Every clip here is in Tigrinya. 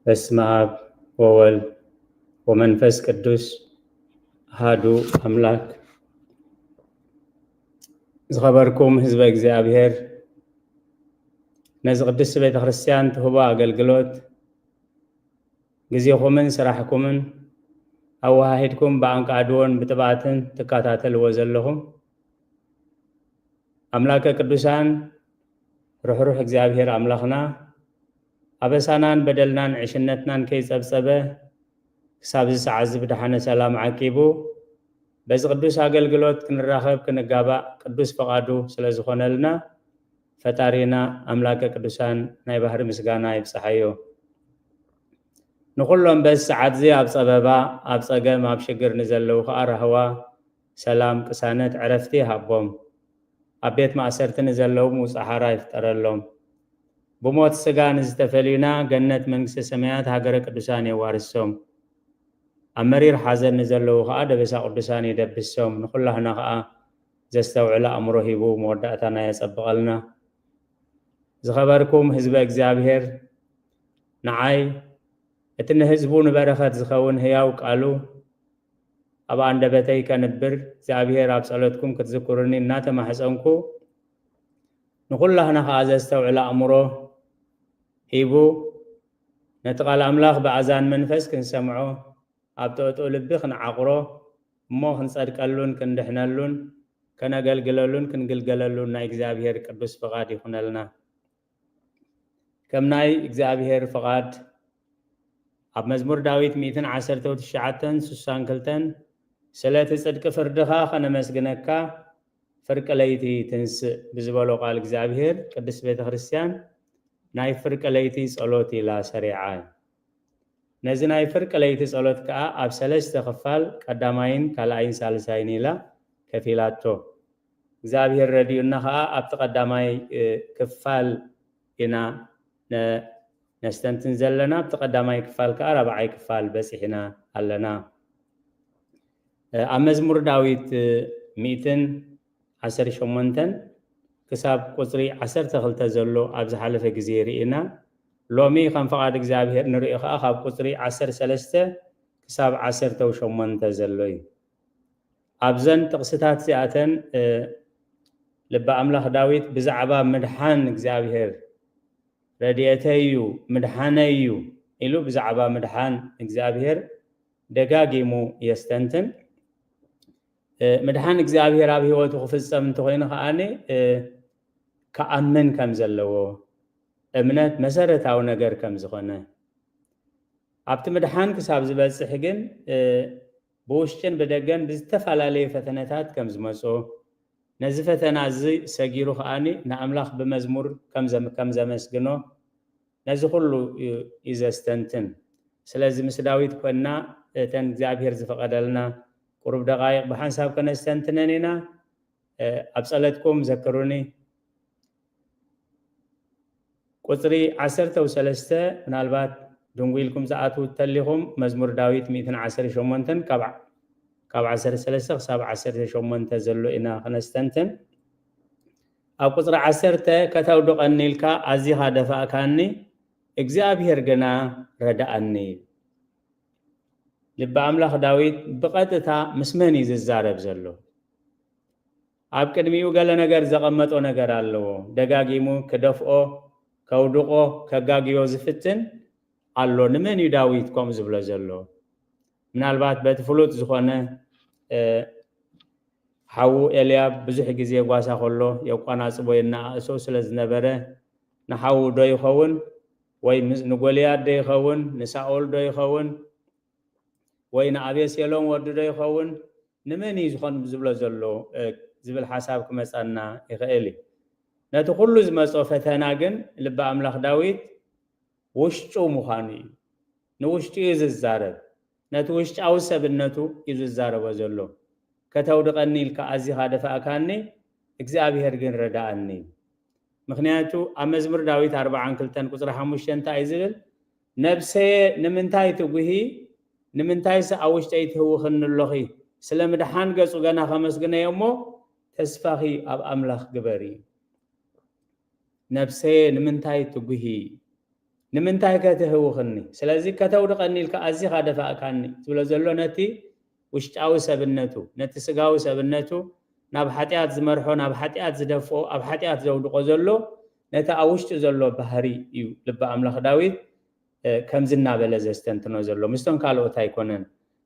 በስመ አብ ወወልድ ወመንፈስ ቅዱስ አሐዱ አምላክ። ዝኸበርኩም ህዝበ እግዚኣብሔር፣ ነዚ ቅድስቲ ቤተ ክርስቲያን ትህቦ ኣገልግሎት ግዜኹምን ስራሕኩምን ኣወሃሂድኩም ብኣንቃድዎን ብጥብኣትን ትከታተልዎ ዘለኹም፣ ኣምላከ ቅዱሳን ርሕሩሕ እግዚኣብሔር ኣምላኽና ኣበሳናን በደልናን ዕሽነትናን ከይጸብጸበ ክሳብ እዚ ሰዓት እዚ ብደሓነ ሰላም ዓቂቡ በዚ ቅዱስ ኣገልግሎት ክንራኸብ ክንጋባእ ቅዱስ ፈቓዱ ስለ ዝኾነልና ፈጣሪና ኣምላከ ቅዱሳን ናይ ባህሪ ምስጋና ይብጽሓዮ። ንኹሎም በዚ ሰዓት እዚ ኣብ ጸበባ፣ ኣብ ጸገም፣ ኣብ ሽግር ንዘለዉ ከኣ ራህዋ፣ ሰላም፣ ቅሳነት፣ ዕረፍቲ ይሃቦም። ኣብ ቤት ማእሰርቲ ንዘለዉ ምውጽእ ሓራ ይፍጠረሎም። ብሞት ስጋ ንዝተፈልዩና ገነት መንግስተ ሰማያት ሃገረ ቅዱሳን የዋርሶም። ኣብ መሪር ሓዘን ንዘለዉ ከኣ ደበሳ ቅዱሳን ይደብሶም። ንኹላህና ከኣ ዘስተውዕል ኣእምሮ ሂቡ መወዳእታና የጸብቐልና። ዝኸበርኩም ህዝበ እግዚኣብሔር፣ ንዓይ እቲ ንህዝቡ ንበረኸት ዝኸውን ህያው ቃሉ ኣብ ኣንደበተይ ከንብር እግዚኣብሔር ኣብ ጸሎትኩም ክትዝክሩኒ እናተማሕጸንኩ፣ ንኹላህና ከኣ ዘስተውዕል ኣእምሮ ሂቡ ነቲ ቃል ኣምላኽ ብኣዛን መንፈስ ክንሰምዖ፣ ኣብ ጥቕጥቕ ልቢ ክንዓቕሮ፣ እሞ ክንጸድቀሉን ክንድሕነሉን ከነገልግለሉን ክንግልገለሉን ናይ እግዚኣብሔር ቅዱስ ፍቓድ ይኹነልና። ከም ናይ እግዚኣብሔር ፍቓድ ኣብ መዝሙር ዳዊት ሚእትን ዓሰርተ ትሽዓተን ስሳን ክልተን ስለ እቲ ጽድቂ ፍርድኻ ከነመስግነካ ፍርቂ ለይቲ ትንስእ ብዝበሎ ቃል እግዚኣብሔር ቅድስት ቤተ ክርስቲያን ናይ ፍርቂ ለይቲ ጸሎት ኢላ ሰሪዓ። ነዚ ናይ ፍርቂ ለይቲ ጸሎት ከኣ ኣብ ሰለስተ ክፋል ቀዳማይን ካልኣይን ሳልሳይን ኢላ ከፊላቶ። እግዚኣብሔር ረድዩና ከኣ ኣብቲ ቀዳማይ ክፋል ኢና ነስተንትን ዘለና። ኣብቲ ቀዳማይ ክፋል ከኣ ራብዓይ ክፋል በጺሕና ኣለና። ኣብ መዝሙር ዳዊት ሚእትን ዓሰርተ ሸሞንተን ክሳብ ቁጽሪ ዓሰርተ ክልተ ዘሎ ኣብ ዝሓለፈ ግዜ ርኢና። ሎሚ ከም ፍቓድ እግዚኣብሔር ንሪኦ ከኣ ካብ ቁጽሪ ዓሰርተ ሰለስተ ክሳብ ዓሰርተ ሸሞንተ ዘሎ እዩ። ኣብዘን ጥቕስታት እዚኣተን ልበ ኣምላኽ ዳዊት ብዛዕባ ምድሓን እግዚኣብሔር ረድኤተይ እዩ፣ ምድሓነይ እዩ ኢሉ ብዛዕባ ምድሓን እግዚኣብሔር ደጋጊሙ የስተንትን። ምድሓን እግዚኣብሔር ኣብ ህይወቱ ክፍጸም እንተኾይኑ ከኣ ክኣምን ከም ዘለዎ፣ እምነት መሰረታዊ ነገር ከም ዝኾነ፣ ኣብቲ ምድሓን ክሳብ ዝበጽሕ ግን ብውሽጥን ብደገን ብዝተፈላለየ ፈተነታት ከም ዝመጾ፣ ነዚ ፈተና እዚ ሰጊሩ ከኣ ንኣምላኽ ብመዝሙር ከም ዘመስግኖ ነዚ ኩሉ እዩ ዘስተንትን። ስለዚ ምስ ዳዊት ኮንና እተን እግዚኣብሔር ዝፈቐደልና ቁሩብ ደቓይቕ ብሓንሳብ ከነስተንትነን ኢና። ኣብ ጸለትኩም ዘክሩኒ። ቁጽሪ ዓሰርተ ሰለስተ ምናልባት ድንጉ ኢልኩም ዝኣትዉ ተሊኹም መዝሙር ዳዊት ሚእትን ዓሰርተ ሸሞንተን ካብ ዓሰርተ ሰለስተ ክሳብ ዓሰርተ ሸሞንተ ዘሎ ኢና ክነስተንትን። ኣብ ቁጽሪ ዓሰርተ ከተውድቐኒ ኢልካ ኣዚኻ ደፋእካኒ፣ እግዚኣብሔር ግና ረድኣኒ። ልቢ ኣምላኽ ዳዊት ብቐጥታ ምስ መን እዩ ዝዛረብ ዘሎ? ኣብ ቅድሚኡ ገለ ነገር ዘቐመጦ ነገር ኣለዎ። ደጋጊሙ ክደፍኦ፣ ከውድቖ፣ ከጋግዮ ዝፍትን ኣሎ። ንመን እዩ ዳዊት ከምኡ ዝብሎ ዘሎ? ምናልባት በቲ ፍሉጥ ዝኾነ ሓዉ ኤልያብ ብዙሕ ግዜ ጓሳ ከሎ የቋናጽቦ የነኣእሶ ስለ ዝነበረ ንሓዉ ዶ ይኸውን ወይ ንጎልያድ ዶ ይኸውን ንሳኦል ዶ ይኸውን ወይ ንኣቤሴሎም ወዲ ዶ ይኸውን ንመን እዩ ዝኾን ዝብሎ ዘሎ ዝብል ሓሳብ ክመጻና ይኽእል እዩ። ነቲ ኩሉ ዝመጾ ፈተና ግን ልቢ ኣምላኽ ዳዊት ውሽጡ ምዃኑ እዩ። ንውሽጡ እዩ ዝዛረብ። ነቲ ውሽጣዊ ሰብነቱ እዩ ዝዛረቦ ዘሎ። ከተውድቐኒ ኢልካ ኣዚኻ ደፋእካኒ፣ እግዚኣብሔር ግን ረዳኣኒ። ምኽንያቱ ኣብ መዝሙር ዳዊት ኣርብዓን ክልተን ቁጽሪ ሓሙሽተ እንታይ እዩ ዝብል? ነብሰየ ንምንታይ ትጉሂ? ንምንታይስ ኣብ ውሽጠይ ትህውኽኒ ኣሎኺ? ስለ ምድሓን ገጹ ገና ከመስግነዮ እሞ ተስፋኺ ኣብ ኣምላኽ ግበሪ። ነብሰየ ንምንታይ ትጉሂ? ንምንታይ ከ ትህውኽኒ? ስለዚ ከተውድቐኒ ኢልካ ኣዚኻ ደፋእካኒ ትብሎ ዘሎ ነቲ ውሽጣዊ ሰብነቱ፣ ነቲ ስጋዊ ሰብነቱ ናብ ሓጢኣት ዝመርሖ፣ ናብ ሓጢኣት ዝደፍኦ፣ ኣብ ሓጢኣት ዘውድቖ ዘሎ ነቲ ኣብ ውሽጡ ዘሎ ባህሪ እዩ። ልቢ ኣምላኽ ዳዊት ከምዚ እናበለ ዘስተንትኖ ዘሎ ምስቶም ካልኦት ኣይኮነን።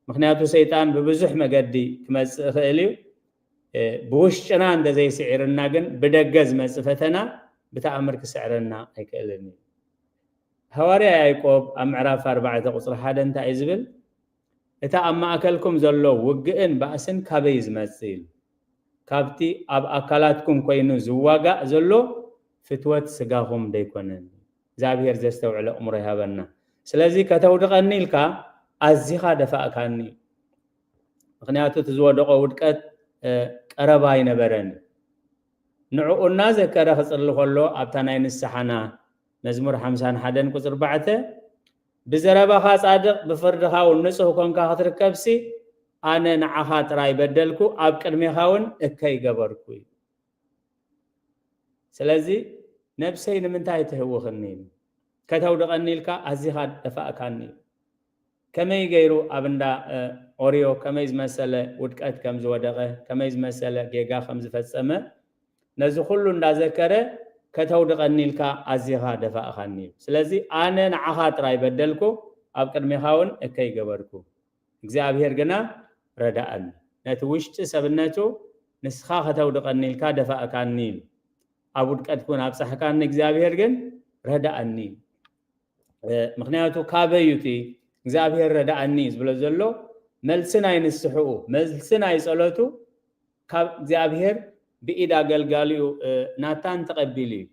ምክንያቱ ሰይጣን ብብዙሕ መገዲ ክመፅእ ይኽእል እዩ። ብውሽጥና እንተዘይስዒርና ግን ብደገ ዝመፅእ ፈተና ብተኣምር ክስዕረና ኣይክእልን እዩ። ሃዋርያ ያዕቆብ ኣብ ምዕራፍ ኣርባዕተ ቁፅሪ ሓደ እንታይ እዩ ዝብል? እታ ኣብ ማእከልኩም ዘሎ ውግእን ባእስን ካበይ ዝመጽእ ኢሉ? ካብቲ ኣብ ኣካላትኩም ኮይኑ ዝዋጋእ ዘሎ ፍትወት ስጋኹም ደይኮነን? እግዚኣብሔር ዘስተውዕል ኣእምሮ ይሃበና። ስለዚ ከተውድቐኒ ኢልካ ኣዚኻ ደፋእካኒ። ምክንያቱ እቲ ዝወደቆ ውድቀት ቀረባ ኣይነበረን። ንዕኡ እናዘከረ ክጽሊ ከሎ ኣብታ ናይ ንስሓና መዝሙር ሓምሳን ሓደን ቁጽሪ ኣርባዕተ፣ ብዘረባኻ ጻድቕ ብፍርድኻ እውን ንጹህ ኮንካ ክትርከብሲ ኣነ ንዓኻ ጥራይ በደልኩ፣ ኣብ ቅድሜኻ እውን እከይ ገበርኩ እዩ። ስለዚ ነብሰይ ንምንታይ ትህውኽኒ? ከተውድቐኒ ኢልካ ኣዚኻ ደፋእካኒ። ከመይ ገይሩ ኣብ እንዳ ኦርዮ ከመይ ዝመሰለ ውድቀት ከም ዝወደቐ፣ ከመይ ዝመሰለ ጌጋ ከም ዝፈጸመ፣ ነዚ ኩሉ እንዳዘከረ ከተውድቐኒ ኢልካ ኣዚኻ ደፋእኻኒ እዩ። ስለዚ ኣነ ንዓኻ ጥራይ በደልኩ፣ ኣብ ቅድሜኻ እውን እከይ ገበርኩ። እግዚኣብሔር ግና ረዳእኒ። ነቲ ውሽጢ ሰብነቱ ንስኻ ከተውድቐኒ ኢልካ ደፋእካኒ ኢሉ። ኣብ ውድቀት እውን ኣብጻሕካኒ፣ እግዚኣብሔር ግን ረዳእኒ። ምክንያቱ ካበይ እዩ እቲ እግዚኣብሔር ረዳእኒ ዝብሎ ዘሎ? መልሲ ናይ ንስሕኡ፣ መልሲ ናይ ጸሎቱ ካብ እግዚኣብሔር ብኢድ ኣገልጋሊኡ ናታን ተቐቢሉ እዩ።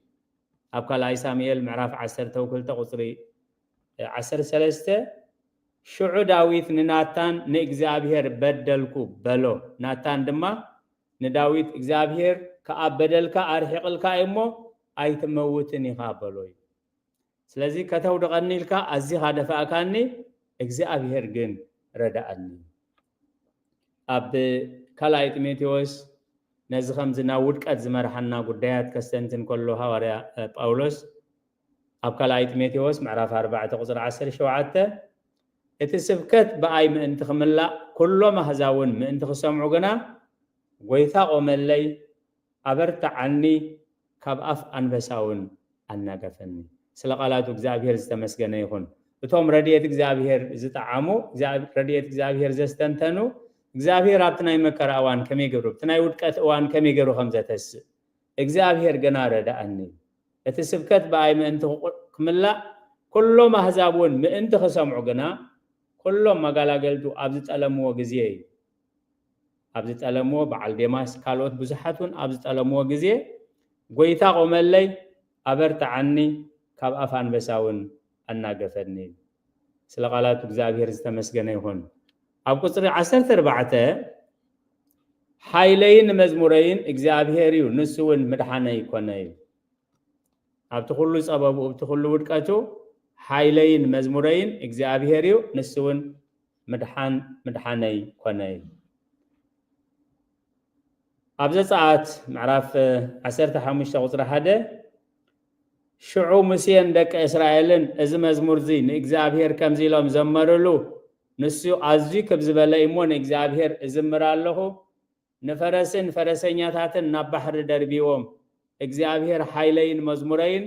ኣብ ካልኣይ ሳሙኤል ምዕራፍ ዓሰርተ ክልተ ቁጽሪ ዓሰርተ ሰለስተ፣ ሽዑ ዳዊት ንናታን ንእግዚኣብሔር በደልኩ በሎ። ናታን ድማ ንዳዊት እግዚኣብሔር ከኣ በደልካ ኣርሒቕልካ እዩ እሞ ኣይትመውትን ኢኻ በሎ እዩ። ስለዚ ከተውድቐኒ ኢልካ ኣዚኻ ደፋእካኒ፣ እግዚኣብሔር ግን ረዳእኒ። ኣብ ካልኣይ ጢሞቴዎስ ነዚ ከምዚ ናብ ውድቀት ዝመርሓና ጉዳያት ከስተንትን ከሎ ሃዋርያ ጳውሎስ ኣብ ካልኣይ ጢሞቴዎስ ምዕራፍ ኣርባዕተ ቁጽሪ ዓሰርተ ሸውዓተ፣ እቲ ስብከት ብኣይ ምእንቲ ክምላእ ኩሎም ኣህዛብ እውን ምእንቲ ክሰምዑ ግና ጎይታ ቆመለይ፣ ኣበርትዓኒ፣ ካብ ኣፍ ኣንበሳ እውን ኣናገፈኒ። ስለ ቃላቱ እግዚኣብሔር ዝተመስገነ ይኹን። እቶም ረድኤት እግዚኣብሔር ዝጠዓሙ፣ ረድኤት እግዚኣብሔር ዘስተንተኑ፣ እግዚኣብሔር ኣብቲ ናይ መከራ እዋን ከመይ ገይሩ፣ ኣብቲ ናይ ውድቀት እዋን ከመይ ገይሩ ከም ዘተስእ፣ እግዚኣብሔር ግና ረዳእኒ። እቲ ስብከት ብኣይ ምእንቲ ክምላእ ኩሎም ኣህዛብ እውን ምእንቲ ክሰምዑ ግና ኩሎም መጋላገልቱ ኣብ ዝጠለምዎ ግዜ እዩ። ኣብ ዝጠለምዎ፣ በዓል ዴማስ ካልኦት ብዙሓት እውን ኣብ ዝጠለምዎ ግዜ ጎይታ ቆመለይ፣ ኣበርትዓኒ፣ ካብ ኣፍ ኣንበሳ እውን ኣናገፈኒ። ስለ ቃላቱ እግዚኣብሔር ዝተመስገነ ይኹን። ኣብ ቁጽሪ ዓሰርተ ኣርባዕተ ሓይለይን መዝሙረይን እግዚኣብሔር እዩ፣ ንሱ እውን ምድሓነይ ኮነ እዩ። ኣብቲ ኩሉ ጸበቡ፣ ኣብቲ ኩሉ ውድቀቱ ሓይለይን መዝሙረይን እግዚኣብሔር እዩ፣ ንሱ እውን ምድሓን ምድሓነይ ኮነ እዩ። ኣብ ዘጸኣት ምዕራፍ ዓሰርተ ሓሙሽተ ቁጽሪ ሓደ፣ ሽዑ ሙሴን ደቂ እስራኤልን እዚ መዝሙር እዚ ንእግዚኣብሔር ከምዚ ኢሎም ዘመርሉ፣ ንሱ ኣዝዩ ክብ ዝበለ እሞ ንእግዚኣብሔር እዝምር ኣለኹ፣ ንፈረስን ፈረሰኛታትን ናብ ባሕሪ ደርቢዎም፣ እግዚኣብሔር ሓይለይን መዝሙረይን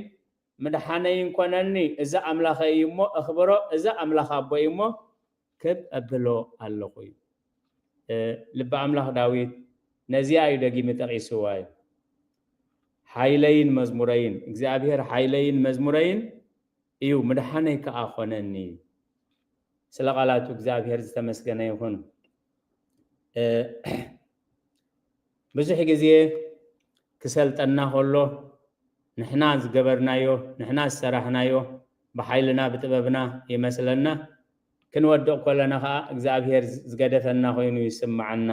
ምድሓነይን ኮነኒ፣ እዚ ኣምላኸይ እዩ እሞ እኽብሮ፣ እዚ ኣምላኽ ኣቦይ እዩ እሞ ክብ እብሎ ኣለኹ እዩ። ልቢ ኣምላኽ ዳዊት ነዚኣ እዩ ደጊሙ ጠቒስዋ እዩ። ሓይለይን መዝሙረይን፣ እግዚኣብሔር ሓይለይን መዝሙረይን እዩ፣ ምድሓነይ ከኣ ኾነኒ። ስለ ቃላቱ እግዚኣብሔር ዝተመስገነ ይኹን። ብዙሕ ግዜ ክሰልጠና ከሎ ንሕና ዝገበርናዮ፣ ንሕና ዝሰራሕናዮ፣ ብሓይልና ብጥበብና ይመስለና። ክንወድቕ ከለና ከኣ እግዚኣብሔር ዝገደፈና ኮይኑ ይስምዓና።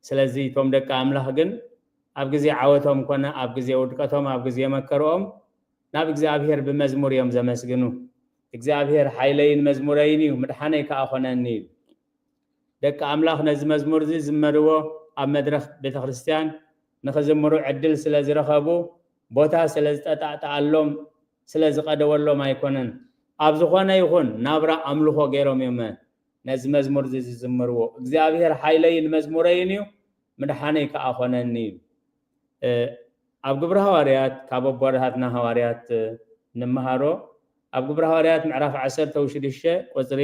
ስለዚ እቶም ደቂ ኣምላኽ ግን ኣብ ግዜ ዓወቶም ኮነ ኣብ ግዜ ውድቀቶም፣ ኣብ ግዜ መከርኦም ናብ እግዚኣብሔር ብመዝሙር እዮም ዘመስግኑ። እግዚኣብሔር ሓይለይን መዝሙረይን እዩ፣ ምድሓነይ ከኣ ኾነኒ እዩ። ደቂ ኣምላኽ ነዚ መዝሙር እዚ ዝመርዎ ኣብ መድረኽ ቤተ ክርስቲያን ንኽዝምሩ ዕድል ስለ ዝረኸቡ፣ ቦታ ስለ ዝጠጣዕጠኣሎም፣ ስለ ዝቐደወሎም ኣይኮነን። ኣብ ዝኾነ ይኹን ናብራ ኣምልኾ ገይሮም እዮም ነዚ መዝሙር እዚ ዝዝምርዎ። እግዚኣብሔር ሓይለይን መዝሙረይን እዩ፣ ምድሓነይ ከዓ ኾነኒ እዩ። እ፣ ኣብ ግብሪ ሃዋርያት ካብ ኣቦታትና ሃዋርያት፣ እ፣ ንምሃሮ ኣብ ግብሪ ሃዋርያት ምዕራፍ ዓሰርተ ሽዱሽተ ቁፅሪ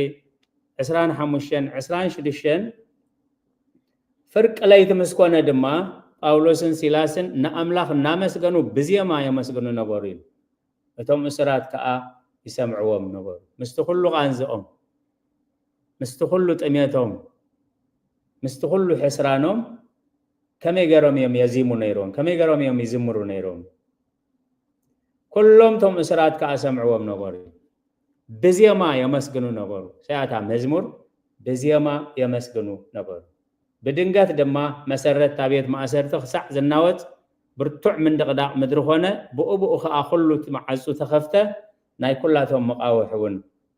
ዕስራን ሓሙሽተን ዕስራን ሽዱሽተን ፍርቂ ለይቲ ምስ ኮነ ድማ ጳውሎስን ሲላስን ንኣምላኽ እናመስገኑ ብዜማ የመስግኑ ነበሩ እዩ። እቶም እሱራት ከዓ ይሰምዕዎም ነበሩ። ምስቲ ኩሉ ቃንዝኦም፣ ምስቲ ኩሉ ጥሜቶም፣ ምስቲ ኩሉ ሕስራኖም ከመይ ገይሮም እዮም የዚሙ ነይሮም? ከመይ ገይሮም እዮም ይዝምሩ ነይሮም? ኩሎም እቶም እሱራት ከዓ ሰምዕዎም ነበሩ። ብዜማ የመስግኑ ነበሩ። ሰያታ መዝሙር ብዜማ የመስግኑ ነበሩ። ብድንገት ድማ መሰረት እታ ቤት ማእሰርቲ ክሳዕ ዝናወጽ ብርቱዕ ምንድቕዳቕ ምድሪ ኾነ። ብኡ ብኡ ኸኣ ኩሉ እቲ መዓጹ ተኸፍተ፣ ናይ ኩላቶም መቓውሕ እውን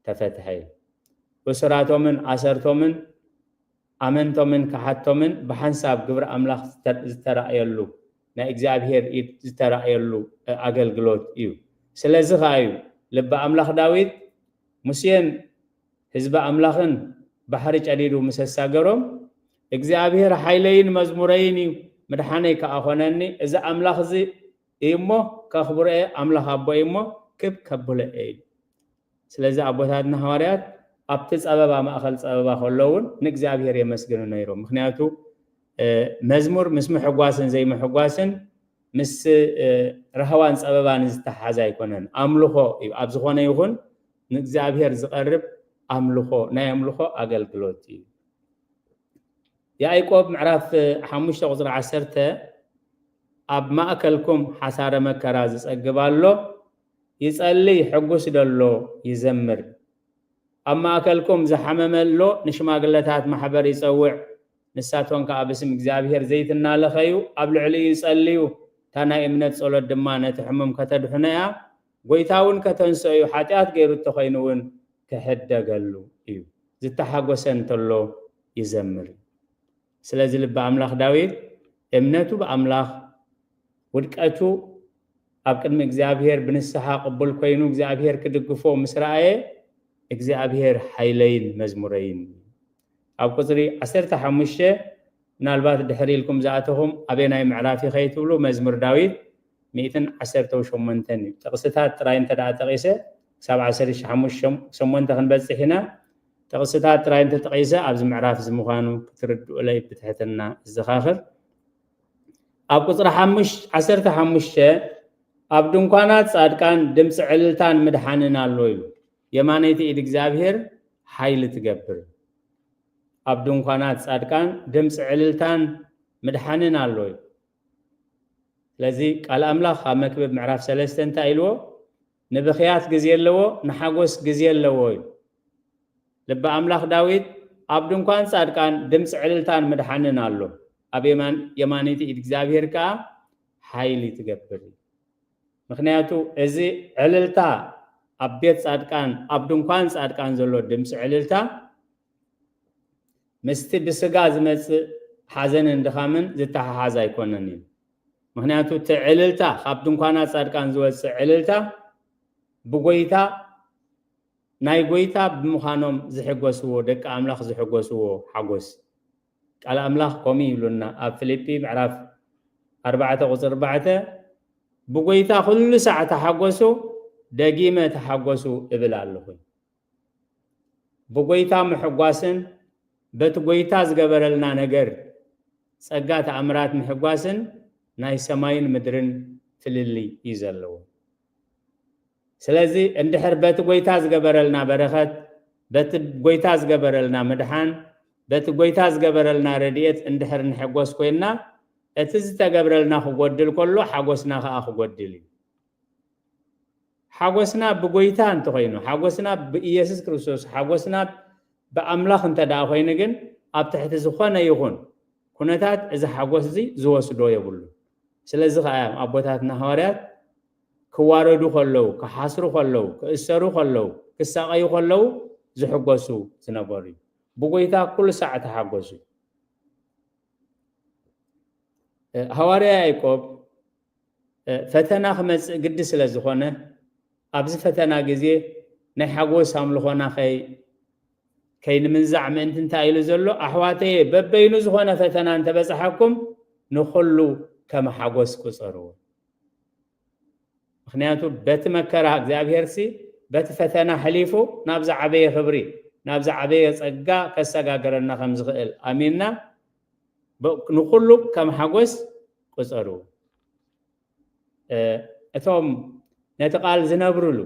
ተፈትሐ። እሱራቶምን ኣሰርቶምን ኣመንቶምን ከሓቶምን ብሓንሳብ ግብሪ ኣምላኽ ዝተ-፣ ዝተራእየሉ፣ ናይ እግዚኣብሔር ኢድ ዝተራእየሉ ኣገልግሎት እዩ። ስለዚ ኸኣ እዩ ልቢ ኣምላኽ ዳዊት ሙሴን ህዝቢ ኣምላኽን ባሕሪ ጨዲዱ ምስ ኣሳገሮም፣ እግዚኣብሔር ሓይለይን መዝሙረይን እዩ፣ ምድሓነይ ከኣ ኾነኒ፣ እዚ ኣምላኽ እዚ እዩ እሞ ከኽብሮ እየ፣ ኣምላኽ ኣቦ እዩ እሞ ክብ ከብሎ እየ ኢሉ። ስለዚ ኣቦታትና ሃዋርያት ኣብቲ ጸበባ፣ ማእከል ጸበባ ከለዉ እውን ንእግዚኣብሔር የመስግኑ ነይሮም። ምኽንያቱ፣ እ፣ መዝሙር ምስ ምሕጓስን ዘይምሕጓስን፣ ምስ፣ እ፣ ራህዋን ጸበባን ዝተሓሓዝ ኣይኮነን። ኣምልኾ እዩ። ኣብ ዝኾነ ይኹን ንእግዚኣብሔር ዝቐርብ ኣምልኾ፣ ናይ ኣምልኾ ኣገልግሎት እዩ። ያዕቆብ ምዕራፍ ሓሙሽተ ቁጽሪ ዓሰርተ፣ ኣብ ማእከልኩም ሓሳረ መከራ ዝጸግብ ኣሎ፣ ይጸሊ፣ ሕጉስ ደሎ ይዘምር። ኣብ ማእከልኩም ዝሓመመ ኣሎ፣ ንሽማግለታት ማሕበር ይጸውዕ፣ ንሳቶም ከኣ ብስም እግዚኣብሔር ዘይቲ እናለኸዩ ኣብ ልዕሊኡ ይጸልዩ። እታ ናይ እምነት ጸሎት ድማ ነቲ ሕሙም ከተድሕኖ እያ። ጐይታ እውን ከተንስኦ እዩ፣ ሓጢኣት ገይሩ እንተኾይኑ እውን ክሕደገሉ እዩ። ዝተሓጎሰ እንተሎ ይዘምር። ስለዚ ልቢ ኣምላኽ ዳዊት እምነቱ ብኣምላኽ፣ ውድቀቱ ኣብ ቅድሚ እግዚኣብሔር ብንስሓ ቅቡል ኮይኑ እግዚኣብሔር ክድግፎ ምስ ረኣየ፣ እግዚኣብሔር ሓይለይን መዝሙረይን እዩ። ኣብ ቁጽሪ ዓሰርተ ሓሙሽተ፣ ምናልባት ድሕር ኢልኩም ዝኣተኹም ኣበናይ ምዕራፍ እዩ ከይትብሉ፣ መዝሙር ዳዊት ሚእትን ዓሰርተን ሸሞንተን እዩ። ጥቕስታት ጥራይ እንተ ደኣ ጠቒሰ፣ ክሳብ ዓሰርተ ሓሙሽተ ሸሞንተ ክንበጽሕ ኢና። ጥቕስታት ጥራይ እንተ ጠቒሰ፣ ኣብዚ ምዕራፍ እዚ ምዃኑ ክትርድኡለይ ብትሕትና እዘኻኽር። ኣብ ቁጽሪ ሓሙሽ-፣ ዓሰርተ ሓሙሽተ፣ ኣብ ድንኳናት ጻድቃን ድምፂ ዕልልታን ምድሓንን ኣሎ ኢሉ። የማነይቲ ኢድ እግዚኣብሔር ሓይሊ ትገብር። ኣብ ድንኳናት ጻድቃን ድምፂ ዕልልታን ምድሓንን ኣሎ እዩ። ስለዚ ቃል ኣምላኽ ኣብ መክብብ ምዕራፍ ሰለስተ እንታይ ኢልዎ? ንብኽያት ግዜ ኣለዎ፣ ንሓጎስ ግዜ ኣለዎ እዩ። ልቢ ኣምላኽ ዳዊት፣ ኣብ ድንኳን ጻድቃን ድምፂ ዕልልታን ምድሓንን ኣሎ፣ ኣብ የማን-፣ የማነይቲ ኢድ እግዚኣብሔር ከኣ ሓይሊ ትገብር እዩ። ምኽንያቱ እዚ ዕልልታ ኣብ ቤት ጻድቃን፣ ኣብ ድንኳን ጻድቃን ዘሎ ድምፂ ዕልልታ ምስቲ ብስጋ ዝመጽእ ሓዘንን ድኻምን ዝተሓሓዝ ኣይኮነን እዩ። ምኽንያቱ እቲ ዕልልታ፣ ካብ ድንኳና ጻድቃን ዝወጽእ ዕልልታ ብጎይታ፣ ናይ ጎይታ ብምዃኖም ዝሕጎስዎ፣ ደቂ ኣምላኽ ዝሕጎስዎ ሓጎስ። ቃል ኣምላኽ ከምኡ ይብሉና ኣብ ፊልጲ ምዕራፍ ኣርባዕተ ቁጽሪ ኣርባዕተ፣ "ብጎይታ ኩሉ ሳዕ ተሓጎሱ፣ ደጊመ ተሓጎሱ እብል ኣለኹ።" ብጎይታ ምሕጓስን በቲ ጎይታ ዝገበረልና ነገር ጸጋ ተኣምራት ምሕጓስን ናይ ሰማይን ምድርን ፍልልይ እዩ ዘለዎ። ስለዚ እንድሕር በቲ ጎይታ ዝገበረልና በረኸት፣ በቲ ጎይታ ዝገበረልና ምድሓን፣ በቲ ጎይታ ዝገበረልና ረድኤት እንድሕር ንሕጎስ ኮይንና፣ እቲ ዝተገብረልና ክጎድል ከሎ ሓጎስና ከኣ ክጎድል እዩ። ሓጎስና ብጎይታ እንተኾይኑ፣ ሓጎስና ብኢየሱስ ክርስቶስ፣ ሓጎስና ብኣምላኽ እንተ ደኣ ኮይኑ ግን፣ ኣብ ትሕቲ ዝኾነ ይኹን ኩነታት እዚ ሓጎስ እዚ ዝወስዶ የብሉን። ስለዚ ኸኣ እዮም ኣቦታትና ሃዋርያት ክዋረዱ ከለዉ፣ ክሓስሩ ከለዉ፣ ክእሰሩ ከለዉ፣ ክሳቐዩ ከለዉ ዝሕጎሱ ዝነበሩ እዩ። ብጎይታ ኩሉ ሳዕ ተሓጎሱ። እ፣ ሃዋርያ ያዕቆብ፣ እ፣ ፈተና ክመጽእ ግዲ ስለ ዝኾነ፣ ኣብዚ ፈተና ግዜ ናይ ሓጎስ ኣምልኾና ከይ ከይንምንዛዕ ምእንቲ እንታይ ኢሉ ዘሎ? ኣሕዋተየ፣ በበይኑ ዝኾነ ፈተና እንተበፅሓኩም ንኹሉ ከም ሓጎስ ቁፀርዎ። ምክንያቱ በቲ መከራ እግዚኣብሔር ሲ በቲ ፈተና ሕሊፉ ናብ ዝዓበየ ክብሪ፣ ናብ ዝዓበየ ጸጋ ከሰጋግረና ከም ዝኽእል ኣሚንና፣ ብ-፣ ንኹሉ ከም ሓጎስ ቁጸሩ። እ፣ እቶም ነቲ ቃል ዝነብርሉ፣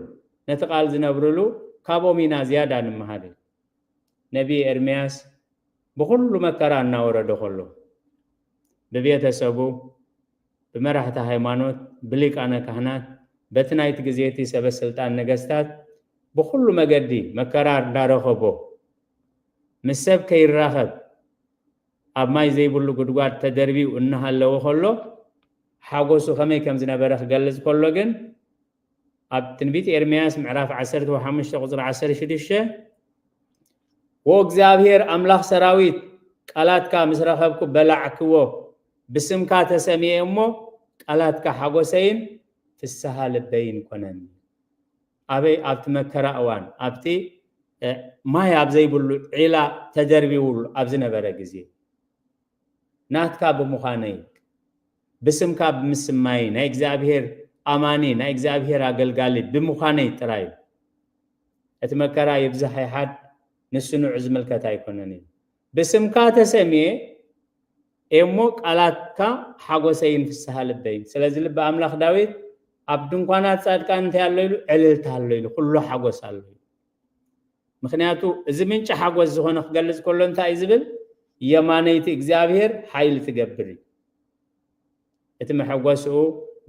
ነቲ ቃል ዝነብርሉ ካብኦም ኢና ዝያዳ ንምሃር። ነቢ ኤርምያስ ብኹሉ መከራ እናወረዶ ከሎ፣ ብቤተሰቡ፣ ብመራሕቲ ሃይማኖት፣ ብሊቃነ ካህናት፣ በቲ ናይቲ ግዜ እቲ ሰበ ስልጣን ነገስታት ብኹሉ መገዲ መከራ እንዳረኸቦ፣ ምስ ሰብ ከይራኸብ ኣብ ማይ ዘይብሉ ጉድጓድ ተደርቢዩ እናሃለወ ከሎ፣ ሓጎሱ ከመይ ከም ዝነበረ ክገልጽ ከሎ ግን፣ ኣብ ትንቢት ኤርምያስ ምዕራፍ ዓሰርተ ሓሙሽተ ቁጽሪ ዓሰርተ ሽዱሽተ፣ "ወእግዚኣብሔር ኣምላኽ ሰራዊት፣ ቃላትካ ምስ ረኸብኩ በላዕክዎ፣ ብስምካ ተሰሚየ እሞ፣ ቃላትካ ሓጎሰይን ፍስሃ ልበይን ኮነኒ።" ኣበይ? ኣብቲ መከራ እዋን፣ ኣብቲ፣ እ፣ ማይ ኣብ ዘይብሉ ዒላ ተደርቢውሉ ኣብ ዝነበረ ግዜ፣ ናትካ ብምዃነይ፣ ብስምካ ብምስማይ፣ ናይ እግዚኣብሔር ኣማኒ፣ ናይ እግዚኣብሔር ኣገልጋሊ ብምዃነይ ጥራይ እዩ። እቲ መከራ ይብዛሕ ይሓድ፣ ንሱ ንዑ ዝምልከት ኣይኮነን እዩ። ብስምካ ተሰምየ እሞ፣ ቃላትካ ሓጎሰይን ፍስሃ ልበይን። ስለዚ ልቢ ኣምላኽ ዳዊት፣ "ኣብ ድንኳናት ጻድቃን እንታይ ኣሎ?" ኢሉ፣ "ዕልልታ ኣሎ" ኢሉ፣ "ኩሉ ሓጎስ ኣሎ" ኢሉ። ምኽንያቱ፣ እዚ ምንጪ ሓጎስ ዝኾነ ክገልጽ ከሎ እንታይ እዩ ዝብል? "የማነይቲ እግዚኣብሔር ሓይሊ ትገብር" እዩ። እቲ መሐጎስኡ፣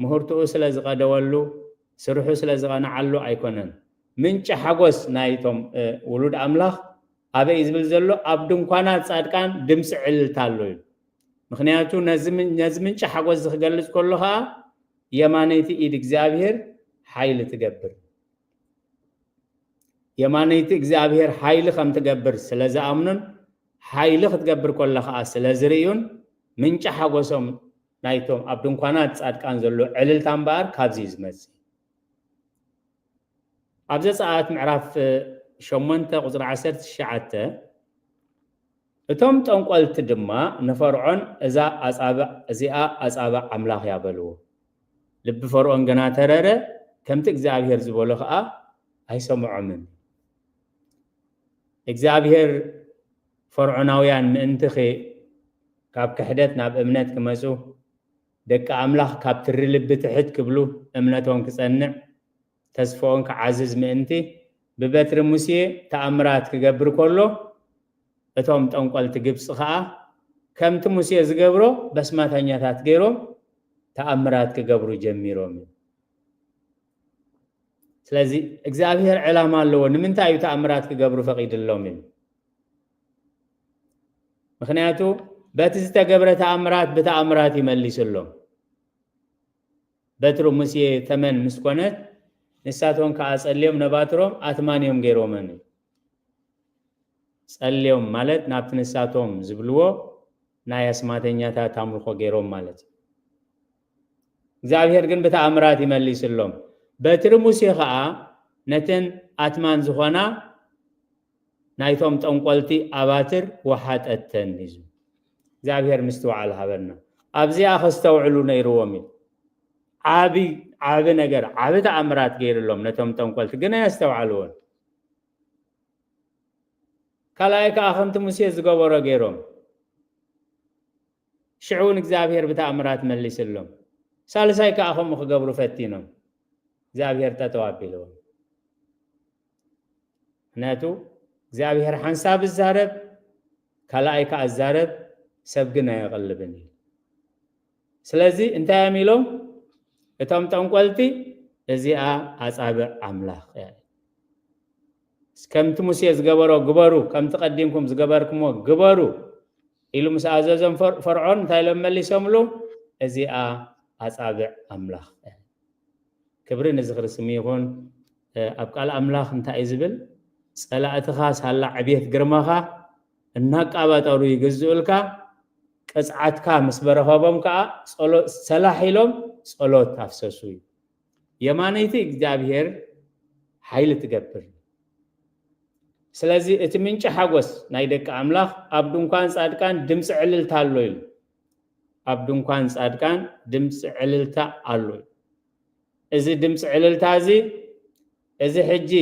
ምህርትኡ ስለ ዝቐደወሉ፣ ስርሑ ስለ ዝቐንዓሉ ኣይኮነን። ምንጪ ሓጎስ ናይቶም፣ እ፣ ውሉድ ኣምላኽ ኣበይ እዩ ዝብል ዘሎ? "ኣብ ድንኳናት ጻድቃን ድምፂ ዕልልታ ኣሎ" እዩ። ምኽንያቱ፣ ነዚ ምን-፣ ነዚ ምንጪ ሓጎስ እዚ ክገልጽ ከሎ ኸኣ፣ "የማነይቲ ኢድ እግዚኣብሔር ሓይሊ ትገብር" የማነይቲ እግዚኣብሔር ሓይሊ ከም ትገብር ስለ ዝኣምኑን፣ ሓይሊ ክትገብር ከሎ ኸኣ ስለ ዝርእዩን፣ ምንጪ ሓጎሶም ናይቶም ኣብ ድንኳናት ጻድቃን ዘሎ ዕልልታ እምበኣር ካብዚ እዩ ዝመጽእ። ኣብ ዘጸኣት ምዕራፍ ሸሞንተ ቁጽሪ ዓሰርተ ትሽዓተ፣ እቶም ጠንቆልቲ ድማ ንፈርዖን፣ "እዛ ኣጻብዕ፣ እዚኣ ኣጻብዕ ኣምላኽ እያ" በልዎ። ልቢ ፈርዖን ግና ተረረ፣ ከምቲ እግዚኣብሔር ዝበሎ ኸኣ ኣይሰምዖምን። እግዚኣብሔር ፈርዖናውያን ምእንቲ ኸ-፣ ካብ ክሕደት ናብ እምነት ክመጹ፣ ደቂ ኣምላኽ ካብ ትሪ ልቢ ትሕት ክብሉ፣ እምነቶም ክጸንዕ፣ ተስፍኦም ክዓዝዝ ምእንቲ፣ ብበትሪ ሙሴ ተኣምራት ክገብር ከሎ፣ እቶም ጠንቆልቲ ግብጺ ኸኣ ከምቲ ሙሴ ዝገብሮ በስማተኛታት ገይሮም ተኣምራት ክገብሩ ጀሚሮም እዩ። ስለዚ እግዚኣብሔር ዕላማ ኣለዎ። ንምንታይ እዩ ተኣምራት ክገብሩ ፈቒድሎም እዩ? ምኽንያቱ በቲ ዝተገብረ ተኣምራት ብተኣምራት ይመሊስሎም። በትሪ ሙሴ ተመን ምስ ኮነት፣ ንሳቶም ከኣ ጸልዮም ነባትሮም ኣትማን እዮም ገይሮመን እዩ። ጸልዮም ማለት ናብቲ ንሳቶም ዝብልዎ ናይ ኣስማተኛታት ኣምልኾ ገይሮም ማለት እዩ። እግዚኣብሔር ግን ብተኣምራት ይመሊስሎም። በትሪ ሙሴ ኸኣ ነተን ኣትማን ዝኾና ናይቶም ጠንቆልቲ ኣባትር ወሓጠተን እዩ። እግዚኣብሔር ምስትውዓል ሃበና። ኣብዚኣ ከስተውዕሉ ነይርዎም እዩ። ዓቢ፣ ዓቢ ነገር፣ ዓቢ ተኣምራት ገይርሎም ነቶም ጠንቆልቲ፣ ግን ኣየስተውዓልዎን። ካልኣይ ከኣ ከምቲ ሙሴ ዝገበሮ ገይሮም። ሽዑ እውን እግዚኣብሔር ብተኣምራት መሊስሎም። ሳልሳይ ከኣ ከምኡ ክገብሩ ፈቲኖም። እግዚኣብሔር ጠጠው ኣቢልዎም። ምክንያቱ እግዚኣብሔር ሓንሳብ እዛረብ፣ ካልኣይ ከኣ እዛረብ፣ ሰብ ግን ኣየቕልብን እዩ። ስለዚ እንታይ እዮም ኢሎም እቶም ጠንቆልቲ? "እዚኣ ኣጻብዕ ኣምላኽ እያ። ከምቲ ሙሴ ዝገበሮ ግበሩ፣ ከምቲ ቀዲምኩም ዝገበርኩሞ ግበሩ" ኢሉ ምስ ኣዘዞም ፈር-፣ ፈርዖን እንታይ ኢሎም መሊሶምሉ? "እዚኣ ኣጻብዕ ኣምላኽ እያ።" ክብሪ ንዝኽሪ ስሙ ይኹን። እ፣ ኣብ ቃል ኣምላኽ እንታይ እዩ ዝብል? "ጸላእትኻ ሳላ ዕቤት ግርማኻ እናቃባጠሩ ይግዝኡልካ፣ ቅጽዓትካ ምስ በረኸቦም ከኣ ጸሎ-፣ ሰላሕ ኢሎም ጸሎት ኣፍሰሱ" እዩ። የማነይቲ እግዚኣብሔር ሓይሊ ትገብር። ስለዚ እቲ ምንጪ ሓጎስ ናይ ደቂ ኣምላኽ ኣብ ድንኳን ጻድቃን ድምፂ ዕልልታ ኣሎ ኢሉ። ኣብ ድንኳን ጻድቃን ድምፂ ዕልልታ ኣሎ ኢሉ። እዚ ድምፂ ዕልልታ እዚ፣ እዚ ሕጂ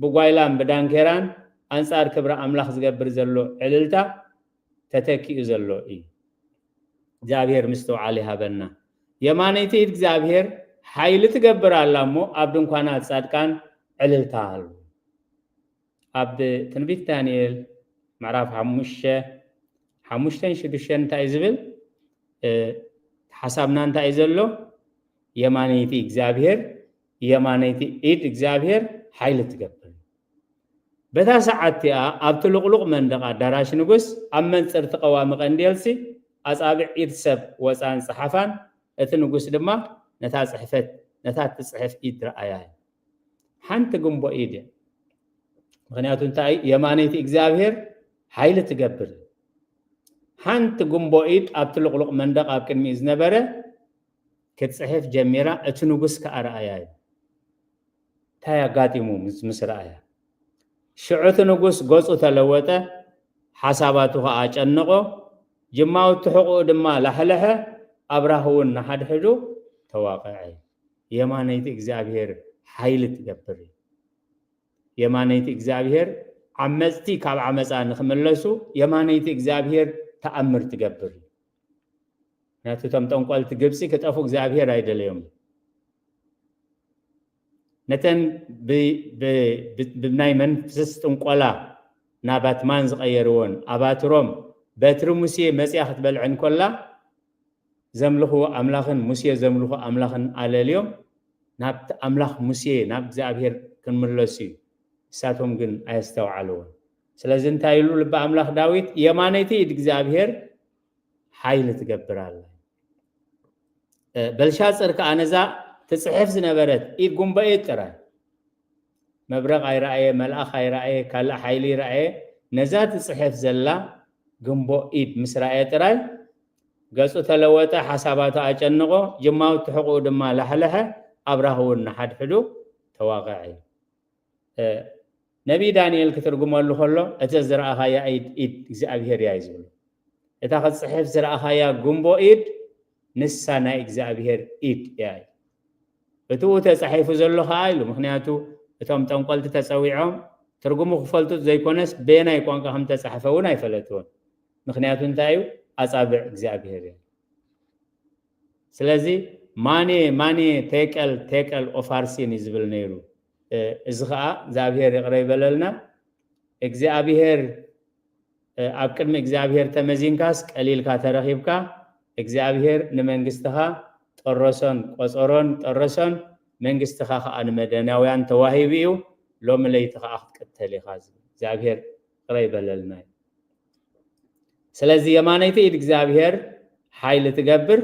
ብጓይላን ብዳንኬራን ኣንጻር ክብሪ ኣምላኽ ዝገብር ዘሎ ዕልልታ ተተኪኡ ዘሎ እዩ። እግዚኣብሔር ምስትውዓል ይሃበና። የማነይቲ ኢድ እግዚኣብሔር ሓይሊ ትገብር ኣላ እሞ ኣብ ድንኳናት ጻድቃን ዕልልታ ኣሎ። ኣብ ትንቢት ዳንኤል ምዕራፍ ሓሙሽተ፣ ሓሙሽተን ሽዱሽተን እንታይ እዩ ዝብል? እ፣ ሓሳብና እንታይ እዩ ዘሎ? የማነይቲ እግዚኣብሔር፣ የማነይቲ ኢድ እግዚኣብሔር ሓይሊ ትገብር። በታ ሰዓት እቲኣ ኣብቲ ልቕሉቕ መንደቕ ኣዳራሽ ንጉስ ኣብ መንጽርቲ ቀዋሚ ቀንዴልሲ ኣጻብዕ ኢድ ሰብ ወጻን ጸሓፋን፣ እቲ ንጉስ ድማ ነታ ጽሕፈት፣ ነታ እትጽሕፍ ኢድ ረኣያ። ሓንቲ ግንቦ ኢድ እያ። ምኽንያቱ እንታይ? የማነይቲ እግዚኣብሔር ሓይሊ ትገብር። ሓንቲ ግንቦ ኢድ ኣብቲ ልቕሉቕ መንደቕ ኣብ ቅድሚኡ ዝነበረ ክትጽሕፍ ጀሚራ፣ እቲ ንጉስ ከኣ ረኣያ እዩ። እንታይ ኣጋጢሙ ምስ፣ ምስ ረኣያ? ሽዑ እቲ ንጉስ ገጹ ተለወጠ፣ ሓሳባቱ ኸኣ ጨነቖ፣ ጅማውቲ ሕቑኡ ድማ ላሕለሐ፣ ኣብራኹ እውን ንሓድሕዱ ተዋቐዐ። የማነይቲ እግዚኣብሔር ሓይሊ ትገብር እዩ። የማነይቲ እግዚኣብሔር ዓመጽቲ ካብ ዓመጻ ንኽምለሱ የማነይቲ እግዚኣብሔር ተኣምር ትገብር እዩ። ምክንያቱ እቶም ጠንቆልቲ ግብጺ ክጠፉ እግዚኣብሔር ኣይደለዮም። ነተን ብ-፣ ብ-፣ ብ-፣ ብናይ መንፈስ ጥንቆላ ናባትማን ዝቐየርዎን ኣባትሮም በትሪ ሙሴ መጽያ ክትበልዕን ኮላ ዘምልኽዎ ኣምላኽን ሙሴ ዘምልኾ ኣምላኽን ኣለልዮም ናብቲ ኣምላኽ ሙሴ ናብ እግዚኣብሔር ክንምለሱ እዩ። ንሳቶም ግን ኣየስተውዓልዎን። ስለዚ እንታይ ኢሉ ልቢ ኣምላኽ ዳዊት? የማነይቲ ኢድ እግዚኣብሔር ሓይሊ ትገብር ኣላ። እ፣ በልሻጽር ከኣ ነዛ ትጽሕፍ ዝነበረት ኢድ ጉንበኤት ጥራይ፣ መብረቕ ኣይረኣየ፣ መልኣኽ ኣይረኣየ፣ ካልእ ሓይሊ ይረኣየ፣ ነዛ ትጽሕፍ ዘላ ግንቦ ኢድ ምስ ረኣየ ጥራይ ገጹ ተለወጠ፣ ሓሳባቱ ኣጨንቖ፣ ጅማውቲ ሕቑኡ ድማ ላሕለሐ፣ ኣብራኹ እውን ንሓድሕዱ ተዋቐዐ። እ፣ ነቢይ ዳንኤል ክትርጉመሉ ከሎ፣ እቲ ዝረኣኻያ ኢድ፣ ኢድ እግዚኣብሄር እያ እዩ ዝብሎ። እታ ክትጽሕፍ ዝረኣኻያ ጉንቦ ኢድ፣ ንሳ ናይ እግዚኣብሄር ኢድ እያ እዩ። እቲኡ ተጻሒፉ ዘሎ ኸኣ ኢሉ፣ ምኽንያቱ እቶም ጠንቆልቲ ተጸዊዖም ትርጉሙ ክፈልጡ ዘይኮነስ፣ በየናይ ቋንቋ ከም ተጻሕፈ እውን ኣይፈለጥዎን። ምኽንያቱ እንታይ እዩ? ኣጻብዕ እግዚኣብሄር እያ። ስለዚ ማኔ፣ ማኔ ቴቀል፣ ቴቀል ኦፋርሲን እዩ ዝብል ነይሩ። እ፣ እዚ ኸኣ እግዚኣብሄር ይቕረ ይበለልና። እግዚኣብሄር፣ እ፣ ኣብ ቅድሚ እግዚኣብሄር ተመዚንካስ ቀሊልካ ተረኺብካ፣ እግዚኣብሄር ንመንግስትኻ ጠረሶን ቆጸሮን ጠረሶን፣ መንግስትኻ ኸኣ ንመደናውያን ተዋሂቡ እዩ፣ ሎሚ ለይቲ ኸኣ ክትቅተል ኢኻ ዝብል እግዚኣብሄር ይቕረ ይበለልና እዩ። ስለዚ የማነይቲ ኢድ እግዚኣብሄር ሓይሊ ትገብር።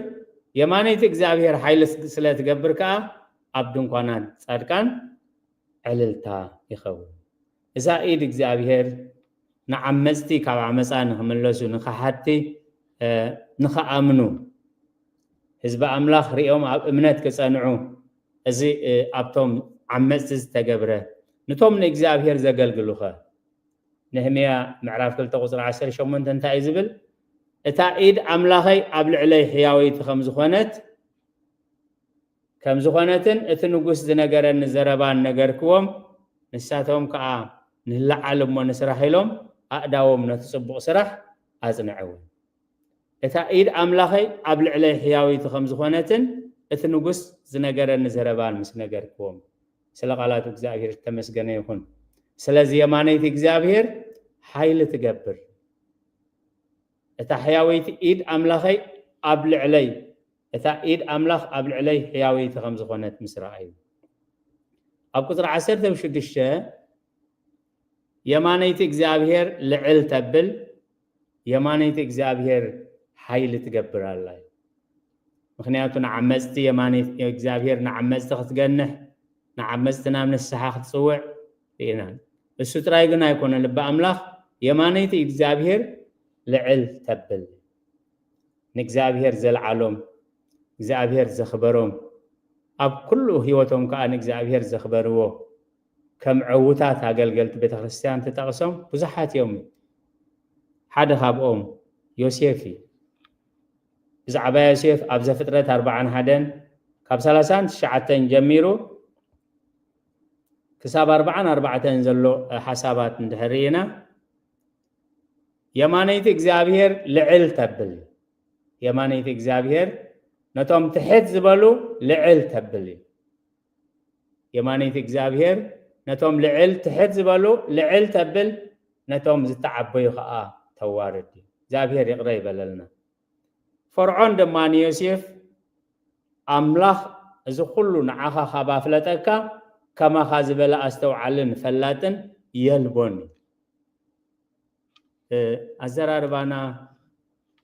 የማነይቲ እግዚኣብሄር ሓይሊ ስ-፣ ስለ ትገብር ከኣ ኣብ ድንኳናት ጻድቃን ዕልልታ ይኸውን። እዛ ኢድ እግዚኣብሄር ንዓመጽቲ ካብ ዓመጻ ንኽምለሱ፣ ንኸሓድቲ፣ እ፣ ንኸኣምኑ፣ ህዝቢ ኣምላኽ ሪኦም ኣብ እምነት ክጸንዑ፣ እዚ፣ እ፣ ኣብቶም ዓመጽቲ ዝተገብረ፣ ነቶም ንእግዚኣብሄር ዘገልግሉኸ? ነህምያ ምዕራፍ ክልተ ቁጽሪ ዓሰርተ ሸሞንተ እንታይ እዩ ዝብል? እታ ኢድ ኣምላኸይ ኣብ ልዕለይ ሕያወይቲ ከም ዝኾነት፣ ከም ዝኾነትን እቲ ንጉስ ዝነገረኒ ዘረባን ነገርክዎም፣ ንሳቶም ከኣ ንለዓል እሞ ንስራሕ ኢሎም ኣእዳዎም ነቲ ጽቡቕ ስራሕ ኣጽንዕዎ። እታ ኢድ ኣምላኸይ ኣብ ልዕለይ ሕያወይቲ ከም ዝኾነትን እቲ ንጉስ ዝነገረኒ ዘረባን ምስ ነገርክዎም፣ ስለ ቃላቱ እግዚኣብሔር ዝተመስገነ ይኹን። ስለዚ የማነይቲ እግዚኣብሔር ሓይሊ ትገብር። እታ ሕያወይቲ ኢድ ኣምላኸይ ኣብ ልዕለይ፣ እታ ኢድ ኣምላኽ ኣብ ልዕለይ ሕያወይቲ ከም ዝኾነት ምስ ረኣዩ። ኣብ ቁጽሪ ዓሰርተ ሽዱሽተ የማነይቲ እግዚኣብሔር ልዕል ተብል፣ የማነይቲ እግዚኣብሔር ሓይሊ ትገብር ኣላ እዩ። ምኽንያቱ ንዓመጽቲ የማነይቲ እግዚኣብሔር ንዓመጽቲ ክትገንሕ፣ ንዓመጽቲ ናብ ንስሓ ክትጽውዕ ርኢና። እሱ ጥራይ ግን ኣይኮነ፣ ልቢ ኣምላኽ የማነይቲ እግዚኣብሔር ልዕል ተብል። ንእግዚኣብሔር ዘልዓሎም፣ እግዚኣብሔር ዘኽበሮም፣ ኣብ ኩሉ ህይወቶም ከኣ ንእግዚኣብሔር ዘኽበርዎ፣ ከም ዕዉታት ኣገልገልቲ ቤተክርስትያን ትጠቕሶም ብዙሓት እዮም። ሓደ ካብኦም ዮሴፍ እዩ። ብዛዕባ ዮሴፍ ኣብ ዘፍጥረት ኣርባዓን ሓደን ካብ ሰላሳን ትሽዓተን ጀሚሩ ክሳብ ኣርባዓን ኣርባዕተን ዘሎ ሓሳባት እንድሕር ርኢና፣ የማነይቲ እግዚኣብሔር ልዕል ተብል። የማነይቲ እግዚኣብሔር ነቶም ትሕት ዝበሉ ልዕል ተብል። የማነይቲ እግዚኣብሔር ነቶም ልዕል ትሕት ዝበሉ ልዕል ተብል፣ ነቶም ዝተዓበዩ ከዓ ተዋርድ። እግዚኣብሔር ይቕረ ይበለልና። ፈርዖን ድማ ንዮሴፍ፣ ኣምላኽ እዚ ኩሉ ንዓኻ ካብ ኣፍለጠካ፣ ከማኻ ዝበለ ኣስተውዓልን ፈላጥን የልቦን። እ፣ ኣዘራርባና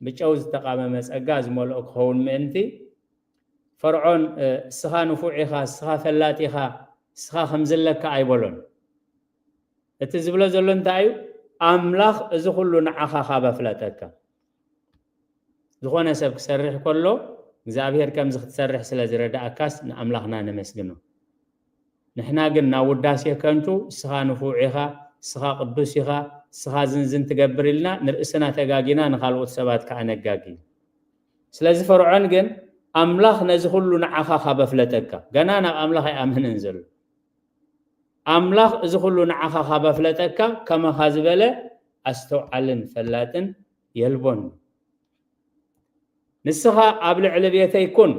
ብጨው ዝተቃመመ ጸጋ ዝመልኦ ክኸውን ምእንቲ፣ ፈርዖን፣ እ፣ እስኻ ንፉዕ ኢኻ፣ እስኻ ፈላጥ ኢኻ፣ እስኻ ከምዝለካ ኣይበሎን። እቲ ዝብሎ ዘሎ እንታይ እዩ? ኣምላኽ እዚ ኩሉ ንዓኻ ካብ ኣፍለጠካ። ዝኾነ ሰብ ክሰርሕ ከሎ፣ እግዚኣብሔር ከምዚ ክትሰርሕ ስለ ዝረዳእካስ ንኣምላኽና ነመስግኖ። ንሕና ግን ናብ ውዳሴ ከንቱ፣ እስኻ ንፉዕ ኢኻ፣ እስኻ ቅዱስ ኢኻ፣ እስኻ ዝንዝን ትገብር ኢልና ንርእስና ተጋጊና ንኻልኦት ሰባት ከዓ ነጋጊ። ስለዚ ፈርዖን ግን ኣምላኽ ነዚ ኩሉ ንዓኻ ካብ ኣፍለጠካ፣ ገና ናብ ኣምላኽ ኣይኣመነን ዘሎ። ኣምላኽ እዚ ኩሉ ንዓኻ ካብ ኣፍለጠካ፣ ከማኻ ዝበለ ኣስተውዓልን ፈላጥን የልቦን። ንስኻ ኣብ ልዕሊ ቤተይ ኩን፣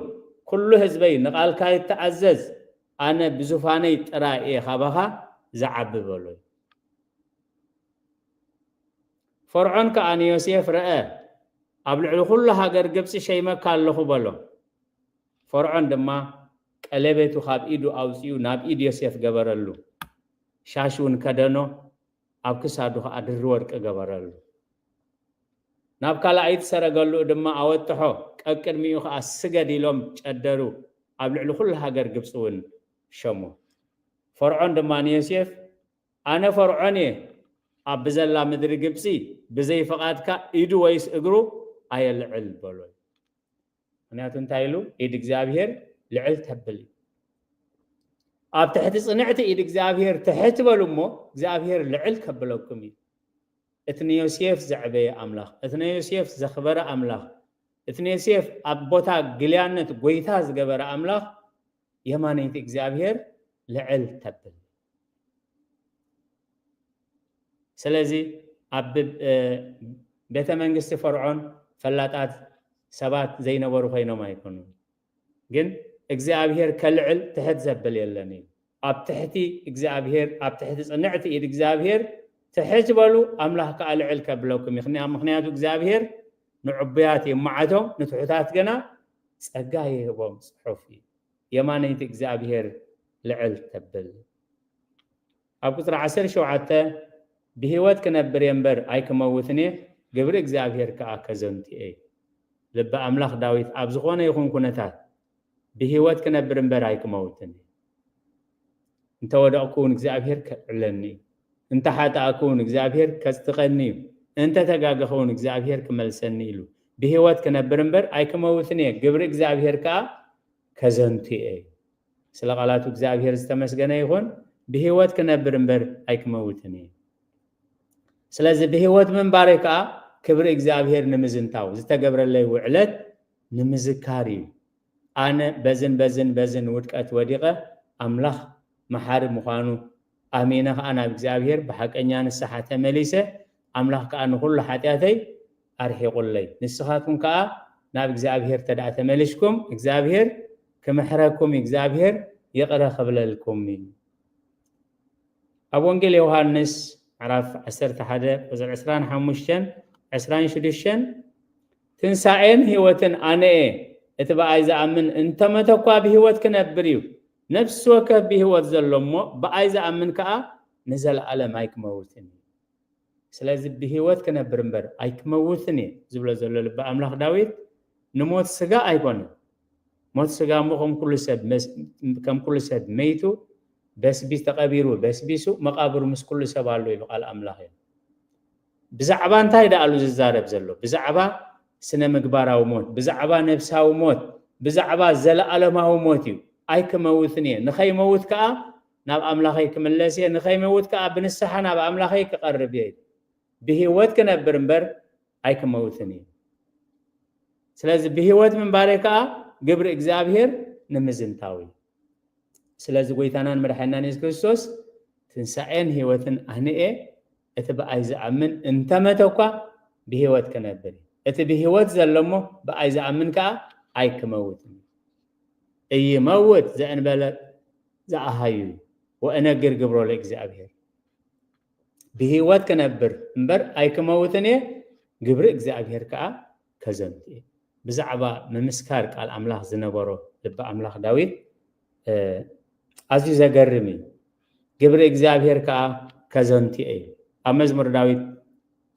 ኩሉ ህዝበይ ንቓልካ ይተኣዘዝ፣ ኣነ ብዙፋነይ ጥራይ እየ ካባኻ ዝዓቢ በሎ። ፈርዖን ከኣ ንዮሴፍ ረአ፣ ኣብ ልዕሊ ኩሉ ሃገር ግብጺ ሸይመካ ኣለኹ በሎ። ፈርዖን ድማ ቀለቤቱ ካብ ኢዱ ኣውጺኡ ናብ ኢድ ዮሴፍ ገበረሉ። ሻሽ እውን ከደኖ፣ ኣብ ክሳዱ ከኣ ድሪ ወርቂ ገበረሉ። ናብ ካልኣይቲ ሰረገሉ ድማ ኣወጥሖ፣ ቀቅድሚኡ ከኣ ስገድ ኢሎም ጨደሩ። ኣብ ልዕሊ ኩሉ ሃገር ግብጺ እውን ሸሞ። ፈርዖን ድማ ንዮሴፍ፣ ኣነ ፈርዖን እየ፣ ኣብ ብዘላ ምድሪ ግብጺ ብዘይ ፍቓድካ ኢዱ ወይስ እግሩ ኣየልዕል በሎ። ምክንያቱ እንታይ ኢሉ? ኢድ እግዚኣብሔር ልዕል ተብል እዩ። ኣብ ትሕቲ ጽንዕቲ ኢድ እግዚኣብሔር ትሕት በሉ እሞ እግዚኣብሔር ልዕል ከብለኩም እዩ። እቲ ንዮሴፍ ዘዕበየ ኣምላኽ፣ እቲ ንዮሴፍ ዘኽበረ ኣምላኽ፣ እቲ ንዮሴፍ ኣብ ቦታ ግልያነት ጎይታ ዝገበረ ኣምላኽ የማነይቲ እግዚኣብሔር ልዕል ተብል። ስለዚ ኣብ ብ-፣ እ፣ ቤተ መንግስቲ ፈርዖን ፈላጣት ሰባት ዘይነበሩ ኮይኖም ኣይኮኑን። ግን እግዚኣብሔር ከልዕል ትሕት ዘብል የለን እዩ። ኣብ ትሕቲ እግዚኣብሔር፣ ኣብ ትሕቲ ጽንዕቲ ኢድ እግዚኣብሔር ትሕት በሉ፣ ኣምላኽ ከኣ ልዕል ከብለኩም እዩ። ምኽንያ-፣ ምኽንያቱ እግዚኣብሔር ንዕቡያት ይመዓቶም፣ ንትሑታት ግና ጸጋ ይህቦም ጽሑፍ እዩ። የማነይቲ እግዚኣብሔር ልዕል ተብል። ኣብ ቁጽሪ ዓሰርተ ሸውዓተ፣ ብህይወት ክነብር እየ እምበር ኣይክመውትን እየ፣ ግብሪ እግዚኣብሔር ከኣ ከዘንቱ እየ። ልቢ ኣምላኽ ዳዊት ኣብ ዝኾነ ይኹን ኩነታት ብህይወት ክነብር እምበር ኣይክመውትን እየ። እንተ ወደቕኩ እውን እግዚኣብሔር ከልዕለኒ እዩ። እንተ ሓጠኣኩ እውን እግዚኣብሔር ከጽድቐኒ እዩ። እንተ ተጋገኹ እውን እግዚኣብሔር ክመልሰኒ ኢሉ። ብህይወት ክነብር እምበር ኣይክመውትን እየ፣ ግብሪ እግዚኣብሔር ከኣ ከዘንቱ እየ። ስለ ቃላቱ እግዚኣብሔር ዝተመስገነ ይኹን። ብህይወት ክነብር እምበር ኣይክመውትን እየ። ስለዚ ብህይወት ምንባረይ ከኣ ክብሪ እግዚኣብሔር ንምዝንታው፣ ዝተገብረለይ ውዕለት ንምዝካር እዩ። ኣነ በዝን በዝን በዝን ውድቀት ወዲቐ፣ ኣምላኽ መሓሪ ምዃኑ ኣሚነ ከኣ ናብ እግዚኣብሔር ብሓቀኛ ንስሓ ተመሊሰ፣ ኣምላኽ ከኣ ንኹሉ ሓጢኣተይ ኣርሒቑለይ። ንስኻትኩም ከኣ ናብ እግዚኣብሔር ተደኣ ተመሊስኩም፣ እግዚኣብሔር ክምሕረኩም እዩ፣ እግዚኣብሔር ይቕረ ክብለልኩም እዩ። ኣብ ወንጌል ዮሃንስ ምዕራፍ ዓሰርተ ሓደ ቁጽሪ ዕስራን ሓሙሽተን፣ ዕስራን ሽዱሽተን፣ ትንሳኤን ህይወትን ኣነ እየ፣ እቲ ብኣይ ዝኣምን እንተመተ እኳ ብህይወት ክነብር እዩ፣ ነፍሲ ወከፍ ብህይወት ዘሎ እሞ ብኣይ ዝኣምን ከኣ ንዘለኣለም ኣይክመውትን እዩ። ስለዚ ብህይወት ክነብር እምበር ኣይክመውትን እየ ዝብሎ ዘሎ ልቢ ኣምላኽ ዳዊት ንሞት ስጋ ኣይኮነን። ሞት ስጋ እሞ ከም ኩሉ ሰብ መስ-፣ ከም ኩሉ ሰብ መይቱ በስቢስ ተቐቢሩ፣ በስቢሱ መቓብሩ ምስ ኩሉ ሰብ ኣሎ ኢሉ ቃል ኣምላኽ እዩ። ብዛዕባ እንታይ ደኣሉ ዝዛረብ ዘሎ? ብዛዕባ ስነ ምግባራዊ ሞት፣ ብዛዕባ ነብሳዊ ሞት፣ ብዛዕባ ዘለኣለማዊ ሞት እዩ። ኣይክመውትን እየ፣ ንኸይመውት ከኣ ናብ ኣምላኸይ ክምለስ እየ፣ ንኸይመውት ከኣ ብንስሓ ናብ ኣምላኸይ ክቐርብ እየ። ብህይወት ክነብር እምበር ኣይክመውትን እየ። ስለዚ ብህይወት ምንባረይ ከኣ ግብሪ እግዚኣብሔር ንምዝንታው እዩ። ስለዚ ጎይታናን መድሓኒናን የሱስ ክርስቶስ ትንሳኤን ህይወትን ኣነ እየ፣ እቲ ብኣይ ዝኣምን እንተመተ እኳ ብህይወት ክነብር እዩ። እቲ ብህይወት ዘሎ እሞ ብኣይ ዝኣምን ከኣ ኣይክመውትን እዩ። እይመውት ዘእንበለ ዝኣሃዩ እዩ፣ ወእነግር ግብሮ ለእግዚኣብሔር። ብህይወት ክነብር እምበር ኣይክመውትን እየ፣ ግብሪ እግዚኣብሔር ከኣ ከዘንቱ እየ። ብዛዕባ ምምስካር ቃል ኣምላኽ ዝነበሮ ልቢ ኣምላኽ ዳዊት፣ እ፣ ኣዝዩ ዘገርም እዩ። ግብሪ እግዚኣብሔር ከኣ ከዘንቱ እየ። ኣብ መዝሙር ዳዊት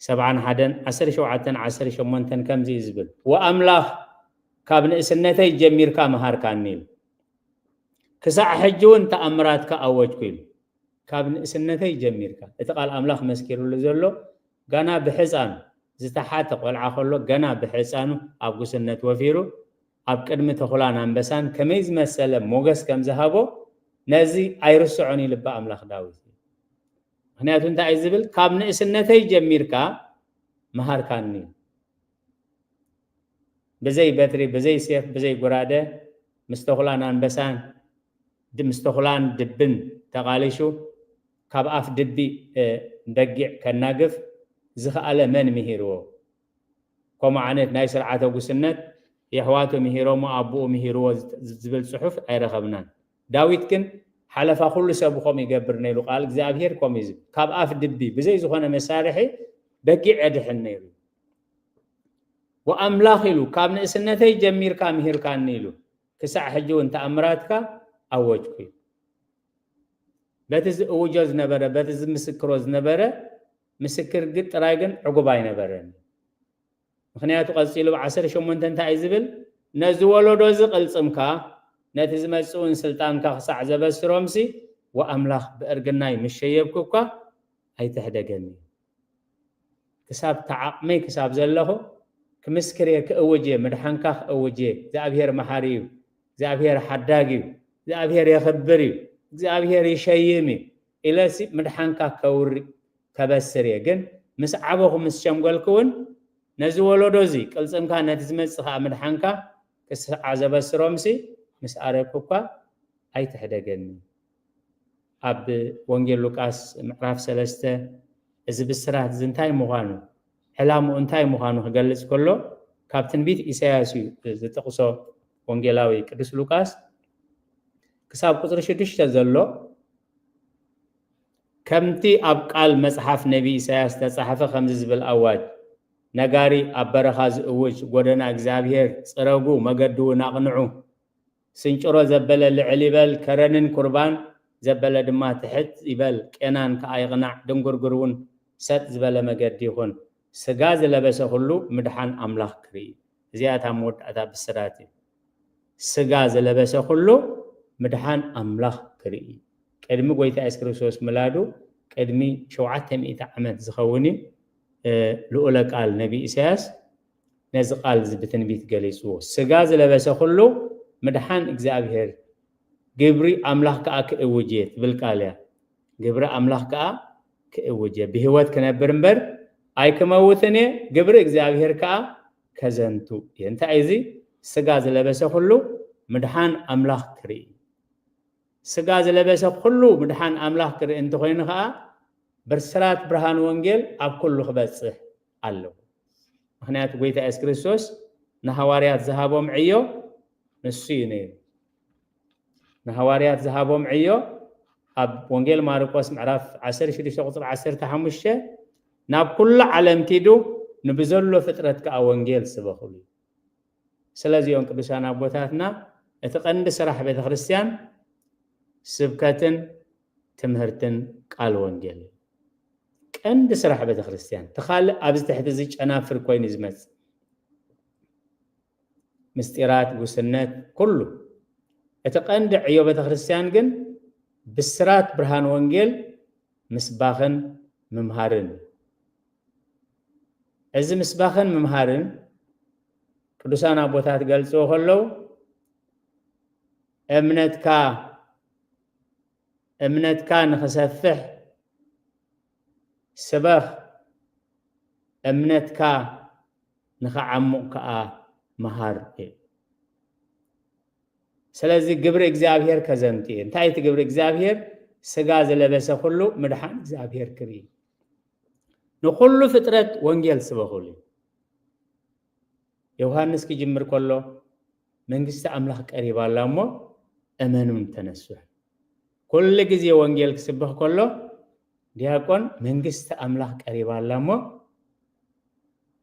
ሰብዓን ሓደን ዓሰርተ ሸውዓተን ዓሰርተ ሸሞንተን ከምዚ እዩ ዝብል፣ ወኣምላኽ ካብ ንእስነተይ ጀሚርካ መሃርካኒ ኢሉ። ክሳዕ ሕጂ እውን ተኣምራትካ ኣወጅኩ ኢሉ። ካብ ንእስነተይ ጀሚርካ። እቲ ቃል ኣምላኽ መስኪሩሉ ዘሎ፣ ገና ብሕፃኑ ዝተሓተ ቆልዓ ከሎ፣ ገና ብሕፃኑ ኣብ ጉስነት ወፊሩ፣ ኣብ ቅድሚ ተኹላን ኣንበሳን ከመይ ዝመሰለ ሞገስ ከም ዝሃቦ፣ ነዚ ኣይርስዖን እዩ ልቢ ኣምላኽ ዳዊት። ምኽንያቱ እንታይ እዩ ዝብል? ካብ ንእስነተይ ጀሚርካ መሃርካኒ። ብዘይ በትሪ፣ ብዘይ ሴፍ፣ ብዘይ ጉራደ፣ ምስ ተኹላን ኣንበሳን፣ ድ-፣ ምስ ተኹላን ድብን ተቓሊሹ፣ ካብ ኣፍ ድቢ፣ እ፣ በጊዕ ከናግፍ ዝኸኣለ መን ምሂርዎ? ከምኡ ዓይነት ናይ ስርዓተ ጉስነት የሕዋቱ ምሂሮሞ፣ ኣቦኡ ምሂርዎ ዝት-፣ ዝብል ጽሑፍ ኣይረኸብናን። ዳዊት ግን ሓለፋ ኩሉ ሰብ ከምኡ ይገብር ነይሩ፣ ቃል እግዚኣብሔር ከምኡ እዩ ዝብል። ካብ ኣፍ ድቢ ብዘይ ዝኾነ መሳርሒ በጊዕ የድሕን ነይሩ። ወኣምላኽ ኢሉ፣ ካብ ንእስነተይ ጀሚርካ ምሂርካኒ ኢሉ፣ ክሳዕ ሕጂ እውን ተኣምራትካ ኣወጅኩ ኢሉ። በቲ ዝእውጆ ዝነበረ፣ በቲ ዝምስክሮ ዝነበረ ምስክር ግን ጥራይ ግን ዕጉብ ኣይነበረን። ምኽንያቱ ቀጺሉ ብ ዓሰርተ ሸሞንተ እንታይ እዩ ዝብል? ነዚ ወለዶ እዚ ቅልጽምካ፣ ነቲ ዝመጽእውን ስልጣንካ ክሳዕ ዘበስሮምሲ፣ ወኣምላኽ ብእርግናይ ምስ ሸየብኩ እኳ ኣይትሕደገኒ። ክሳብ ተዓቕመይ ክሳብ ዘለኹ ክምስክር እየ፣ ክእውጅ እየ፣ ምድሓንካ ክእውጅ እየ። እግዚኣብሔር መሓሪ እዩ፣ እግዚኣብሔር ሓዳግ እዩ፣ እግዚኣብሔር የኽብር እዩ፣ እግዚኣብሔር ይሸይም እዩ ኢለሲ ምድሓንካ ከውሪ ከበስር እየ። ግን ምስ ዓበኹ ምስ ሸምገልኩ እውን ነዚ ወለዶ እዚ ቅልጽምካ ነቲ ዝመጽእ ኸዓ ምድሓንካ ክስዓ ዘበስሮምሲ ምስ ኣረግኩ እኳ ኣይትሕደገኒ። ኣብ ወንጌል ሉቃስ ምዕራፍ ሰለስተ እዚ ብስራት እዚ እንታይ ምዃኑ፣ ዕላምኡ እንታይ ምዃኑ ክገልጽ ከሎ፣ ካብ ትንቢት ኢሳያስ እዩ ዝጥቕሶ ወንጌላዊ ቅዱስ ሉቃስ። ክሳብ ቁጽሪ ሽዱሽተ ዘሎ፣ ከምቲ ኣብ ቃል መጽሓፍ ነቢ ኢሳያስ ዝተጻሕፈ ከምዚ ዝብል ኣዋጅ፣ ነጋሪ ኣብ በረኻ ዝእውጅ፣ ጎደና እግዚኣብሔር ጽረጉ፣ መገድውን ኣቕንዑ። ስንጭሮ ዘበለ ልዕል ይበል፣ ከረንን ኩርባን ዘበለ ድማ ትሕት ይበል፣ ቄናን ከኣ ይቕናዕ፣ ድንጉርጉር እውን ሰጥ ዝበለ መገዲ ይኹን። ስጋ ዝለበሰ ኩሉ ምድሓን ኣምላኽ ክርኢ። እዚኣ እታ መወዳእታ ብስራት እዩ። ስጋ ዝለበሰ ኩሉ ምድሓን ኣምላኽ ክርኢ። ቅድሚ ጎይታ የሱስ ክርስቶስ ምላዱ ቅድሚ ሸውዓተ ሚእቲ ዓመት ዝኸውን እዩ። እ፣ ልኡለ ቃል ነቢ ኢሳያስ ነዚ ቃል እዚ ብትንቢት ገሊጽዎ። ስጋ ዝለበሰ ኩሉ ምድሓን እግዚኣብሔር፣ ግብሪ ኣምላኽ ከኣ ክእውጅ እየ ትብል ቃል እያ። ግብሪ ኣምላኽ ከኣ ክእውጅ እየ። ብህይወት ክነብር እምበር ኣይክመውትን እየ፣ ግብሪ እግዚኣብሔር ከኣ ከዘንቱ እየ። እንታይ እዚ? ስጋ ዝለበሰ ኩሉ ምድሓን ኣምላኽ ክርኢ። ስጋ ዝለበሰ ኩሉ ምድሓን ኣምላኽ ክርኢ እንተኾይኑ ኸኣ፣ ብስራት ብርሃን ወንጌል ኣብ ኩሉ ክበጽሕ ኣለዎ። ምኽንያቱ ጎይታ የሱስ ክርስቶስ ንሃዋርያት ዝሃቦም ዕዮ ንሱ እዩ ነይሩ። ንሃዋርያት ዝሃቦም ዕዮ ኣብ ወንጌል ማርቆስ ምዕራፍ ዓሰርተ ሽዱሽተ ቁጽሪ ዓሰርተ ሓሙሽተ፣ "ናብ ኩሉ ዓለም ኪዱ ንብዘሎ ፍጥረት ከኣ ወንጌል ስበኹሉ" እዩ። ስለዚኦም ቅዱሳን ኣቦታትና እቲ ቀንዲ ስራሕ ቤተ ክርስቲያን ስብከትን ትምህርትን ቃል ወንጌል እዩ። ቀንዲ ስራሕ ቤተ ክርስቲያን። እቲ ካልእ ኣብዚ ትሕቲ እዚ ጨናፍር ኮይኑ እዩ ዝመጽእ። ምስጢራት፣ ጉስነት፣ ኩሉ። እቲ ቀንዲ ዕዮ ቤተ ክርስቲያን ግን ብስራት ብርሃን ወንጌል ምስባኽን ምምሃርን እዩ። እዚ ምስባኽን ምምሃርን ቅዱሳን ኣቦታት ገልጽዎ ከለዉ፣ እምነትካ እምነትካ ንኽሰፍሕ ስበኽ፣ እምነትካ ንኽዓሙቕ ከኣ መሃር እዩ። ስለዚ ግብሪ እግዚኣብሔር ከዘንቱ እዩ። እንታይ እቲ ግብሪ እግዚኣብሔር? ስጋ ዝለበሰ ኩሉ ምድሓን እግዚኣብሔር ክርኢ። ንኹሉ ፍጥረት ወንጌል ስበኹሉ። ዮሃንስ ክጅምር ከሎ መንግስቲ ኣምላኽ ቀሪባ ኣላ እሞ እመኑን ተነስሑ። ኩሉ ግዜ ወንጌል ክስብኽ ከሎ ዲያቆን መንግስቲ ኣምላኽ ቀሪባ ኣላ እሞ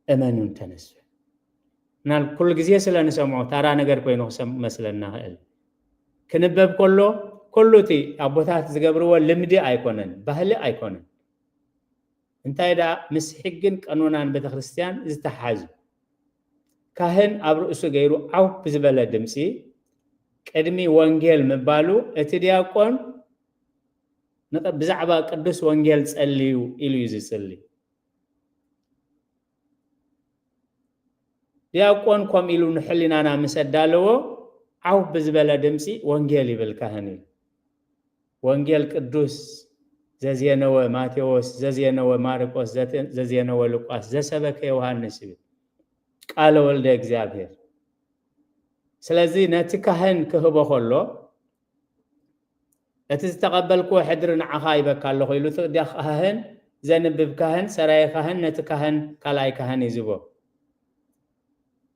እመኑን ተነስሑ። ናል ኩሉ ግዜ ስለ ንሰምዖ ታራ ነገር ኮይኑ ክሰም-፣ መስለና ክእል። ክንበብ ከሎ ኩሉ እቲ ኣቦታት ዝገብርዎ ልምዲ ኣይኮነን፣ ባህሊ ኣይኮነን። እንታይ ደኣ ምስ ሕግን ቀኖናን ቤተክርስትያን ዝተሓዙ። ካህን ኣብ ርእሱ ገይሩ ዓው ብዝበለ ድምፂ ቅድሚ ወንጌል ምባሉ እቲ ዲያቆን ንቅ-፣ ብዛዕባ ቅዱስ ወንጌል ጸልዩ ኢሉ እዩ ዝጽሊ። ዲያቆን ከምኡ ኢሉ ንሕሊናና ምስ ኣዳለዎ ዓው ብዝበለ ድምፂ ወንጌል ይብል ካህን እዩ። ወንጌል ቅዱስ ዘዜነወ ማቴዎስ፣ ዘዜነወ ማርቆስ፣ ዘተ-፣ ዘዜነወ ሉቃስ፣ ዘሰበከ ዮሃንስ ይብል። ቃለ ወልደ እግዚኣብሔር። ስለዚ ነቲ ካህን ክህቦ ከሎ እቲ ዝተቐበልክዎ ሕድሪ ንዓኻ ይበካ ኣለኹ ኢሉ እቲ ካህን፣ ዘንብብ ካህን፣ ሰራየ ካህን ነቲ ካህን፣ ካልኣይ ካህን ይዝቦ።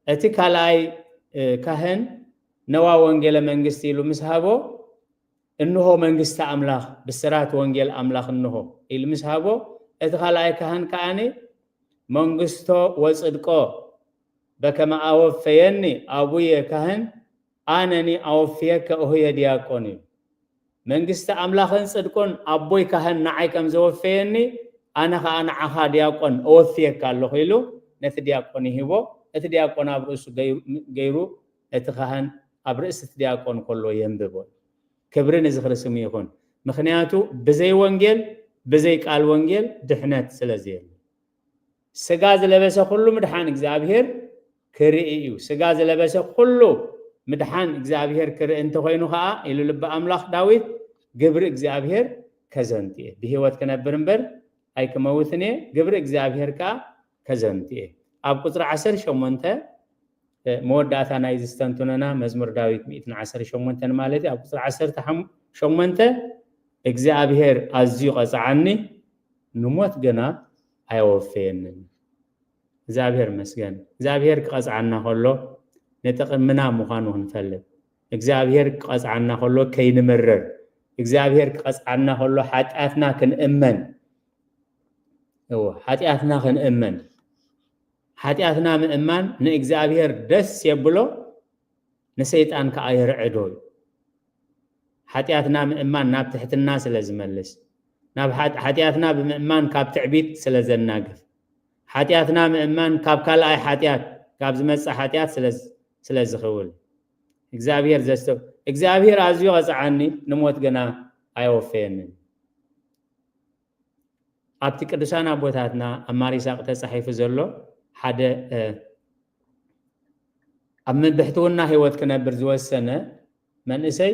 እቲ ካልኣይ፣ እ፣ ካህን ነዋ ወንጌለ መንግስቲ ኢሉ ምስ ሃቦ፣ እንሆ መንግስቲ ኣምላኽ፣ ብስራት ወንጌል ኣምላኽ እንሆ ኢሉ ምስ ሃቦ፣ እቲ ካልኣይ ካህን ከኣኒ መንግስቶ ወጽድቆ በከመ ኣወፈየኒ ኣቡየ ካህን ኣነኒ ኣወፍየከ እሁየ ዲያቆን እዩ። መንግስቲ ኣምላኽን ጽድቁን ኣቦይ ካህን ንዓይ ከም ዘወፈየኒ ኣነ ኸኣ ንዓኻ ዲያቆን እወፍየካ ኣለኹ ኢሉ ነቲ ዲያቆን ይህቦ። እቲ ዲያቆን ኣብ ርእሱ ገይሩ፣ ገይሩ እቲ ካህን ኣብ ርእሲ እቲ ዲያቆን ከሎ የንብቦ። ክብሪ ንዝኽሪ ስሙ ይኹን። ምኽንያቱ ብዘይ ወንጌል፣ ብዘይ ቃል ወንጌል ድሕነት ስለ ዘየለ። ስጋ ዝለበሰ ኩሉ ምድሓን እግዚኣብሔር ክርኢ እዩ። ስጋ ዝለበሰ ኩሉ ምድሓን እግዚኣብሔር ክርኢ እንተኾይኑ ኸኣ፣ ኢሉ ልቢ ኣምላኽ ዳዊት፣ ግብሪ እግዚኣብሔር ከዘንቱ እየ። ብህይወት ክነብር እምበር ኣይክመውትን እየ፣ ግብሪ እግዚኣብሔር ከኣ ከዘንቱ እየ። ኣብ ቁጽሪ ዓሰርተ ሸሞንተ፣ እ፣ መወዳእታ ናይዚ ዝተንትኖና መዝሙር ዳዊት ሚእትን ዓሰርተ ሸሞንተን ማለት እዩ። ኣብ ቁጽሪ ዓሰርተ ሸሞንተ፣ እግዚኣብሔር ኣዝዩ ቀጽዓኒ፣ ንሞት ግና ኣየወፈየንን። እግዚኣብሔር ይመስገን። እግዚኣብሔር ክቐጽዓና ከሎ ንጥቕምና ምዃኑ ክንፈልጥ፣ እግዚኣብሔር ክቐጽዓና ከሎ ከይንምርር፣ እግዚኣብሔር ክቐጽዓና ከሎ ሓጢኣትና ክንእመን፣ እወ፣ ሓጢኣትና ክንእመን። ሓጢኣትና ምእማን ንእግዚኣብሔር ደስ የብሎ፣ ንሰይጣን ከኣ የርዕዶ እዩ። ሓጢኣትና ምእማን ናብ ትሕትና ስለ ዝመልስ፣ ናብ ሓጢ-፣ ሓጢኣትና ብምእማን ካብ ትዕቢት ስለ ዘናግፍ፣ ሓጢኣትና ምእማን ካብ ካልኣይ ሓጢኣት፣ ካብ ዝመጽእ ሓጢኣት ስለ ዝ-፣ ስለ ዝኽውል፣ እግዚኣብሔር ዘስተ-፣ እግዚኣብሔር ኣዝዩ ቀጽዓኒ፣ ንሞት ግና ኣየወፈየንን። ኣብቲ ቅዱሳን ኣቦታትና ኣብ ማር ይስሐቅ ተጻሒፉ ዘሎ ሓደ፣ እ፣ ኣብ ብሕትውና ህይወት ክነብር ዝወሰነ መንእሰይ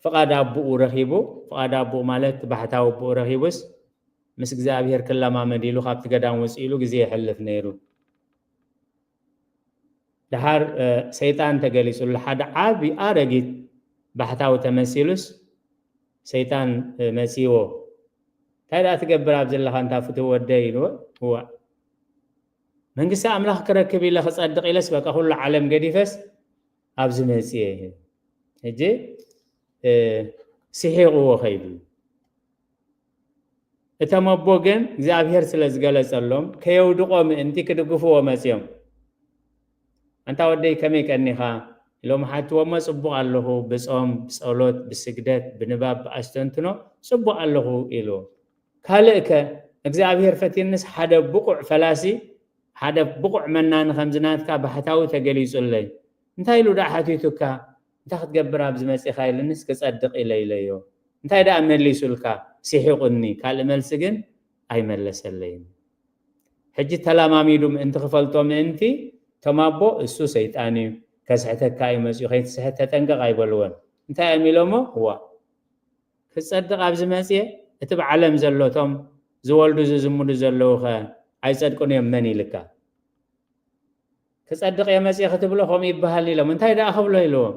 ፍቓድ ኣቦኡ ረኺቡ፣ ፍቓድ ኣቦኡ ማለት ባሕታዊ ኣቦኡ ረኺቡስ ምስ እግዚኣብሔር ክለማመድ ኢሉ ካብቲ ገዳም ውጽእ ኢሉ ግዜ የሕልፍ ነይሩ። ደሓር፣ እ፣ ሰይጣን ተገሊጹሉ፣ ሓደ ዓቢ ኣረጊት ባሕታዊ ተመሲሉስ ሰይጣን፣ እ፣ መጺዎ። "እንታይ ደኣ ትገብር ኣብ ዘለኻ እንታ ፍትው ወደይ?" ኢልዎ። "እዋእ፣ መንግስቲ ኣምላኽ ክረክብ ኢለ ክጸድቕ ኢለስ በቃ ኩሉ ዓለም ገዲፈስ ኣብዚ መጺኤ." ሕጂ፣ እ፣ ስሒቕዎ ከይዱ። እቶም ኣቦ ግን እግዚኣብሔር ስለ ዝገለጸሎም ከየውድቖ ምእንቲ ክድግፍዎ መጺኦም። "ኣንታ ወደይ ከመይ ቀኒኻ?" ኢሎም ሓትዎ እሞ፣ "ጽቡቕ ኣለኹ፣ ብጾም፣ ብጸሎት፣ ብስግደት፣ ብንባብ፣ ብኣስተንትኖ ጽቡቕ ኣለኹ" ኢሉ። ካልእ ከ እግዚኣብሔር ፈትየንስ ሓደ ብቑዕ ፈላሲ፣ ሓደ ብቑዕ መናኒ ከምዚ ናትካ ባሕታዊ ተገሊጹለይ። እንታይ ኢሉ ደኣ ሓቲቱካ? "እንታይ ክትገብር ኣብዚ መጺኻ?" ኢልንስ "ክጸድቕ ኢለ" ኢለዮ። እንታይ ደኣ መሊሱልካ? "ስሒቑኒ"። ካልእ መልሲ ግን ኣይመለሰለይን። ሕጂ ተለማሚዱ ምእንቲ ክፈልጦ ምእንቲ፣ እቶም ኣቦ "እሱ ሰይጣን እዩ፣ ከስሕተካ እዩ መጺኡ፣ ከይትስሕት ተጠንቀቕ" ኣይበልዎን። እንታይ እዮም ኢሎሞ? "እዋ፣ ክጸድቕ ኣብ ዝመጽእ እቲ ብዓለም ዘሎቶም ዝወልዱ ዝዝምዱ ዘለዉ ኸ ኣይጸድቁን እዮም መን ኢልካ? ክጸድቕ እየ መጽእ ክትብሎ ከምኡ ይበሃል ኢሎም። እንታይ ደኣ ክብሎ ኢልዎም?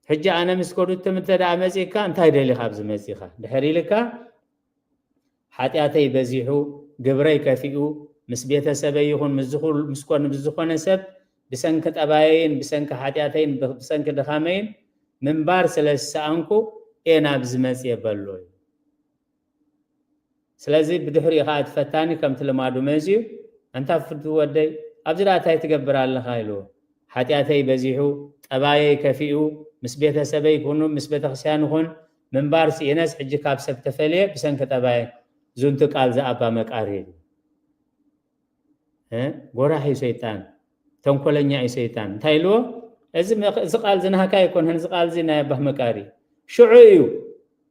ሕጂ ኣነ ምስ ኮዱትም እንተ ደኣ መጺእካ እንታይ ደሊኻ ኣብዚ መጺእካ? ድሕር ኢልካ ሓጢኣተይ በዚሑ፣ ግብረይ ከፊኡ፣ ምስ ቤተሰበይ ይኹን ምስ ዝኾነ ሰብ ብሰንኪ ጠባየይን ብሰንኪ ሓጢኣተይን ብሰንኪ ድኻመይን ምንባር ስለ ዝሰኣንኩ እየ ናብዚ መጽየ በሎ እዩ። ስለዚ ብድሕሪኡ ኸዓ እቲ ፈታኒ ከምቲ ልማዱ መጺኡ፣ ኣንታ ፍቱ ወደይ፣ ኣብዚ ደኣ እንታይ ትገብር ኣለኻ? ኢልዎ። ሓጢኣተይ በዚሑ፣ ጠባየይ ከፊኡ፣ ምስ ቤተሰበይ ይኹኑ ምስ ቤተክርስትያን ይኹን ምንባር ስኢነስ ሕጂ ካብ ሰብ ተፈልየ ብሰንኪ ጠባየ። ዝንቱ ቃል ዘኣባ መቃሪ ኢሉ። እ? ጎራሕ እዩ ሰይጣን፣ ተንኮለኛ እዩ ሰይጣን። እንታይ ኢልዎ? እዚ መ-፣ እዚ ቃል እዚ ናህካ ኣይኮነን፣ እዚ ቃል እዚ ናይ ኣባ መቃሪ። ሽዑ እዩ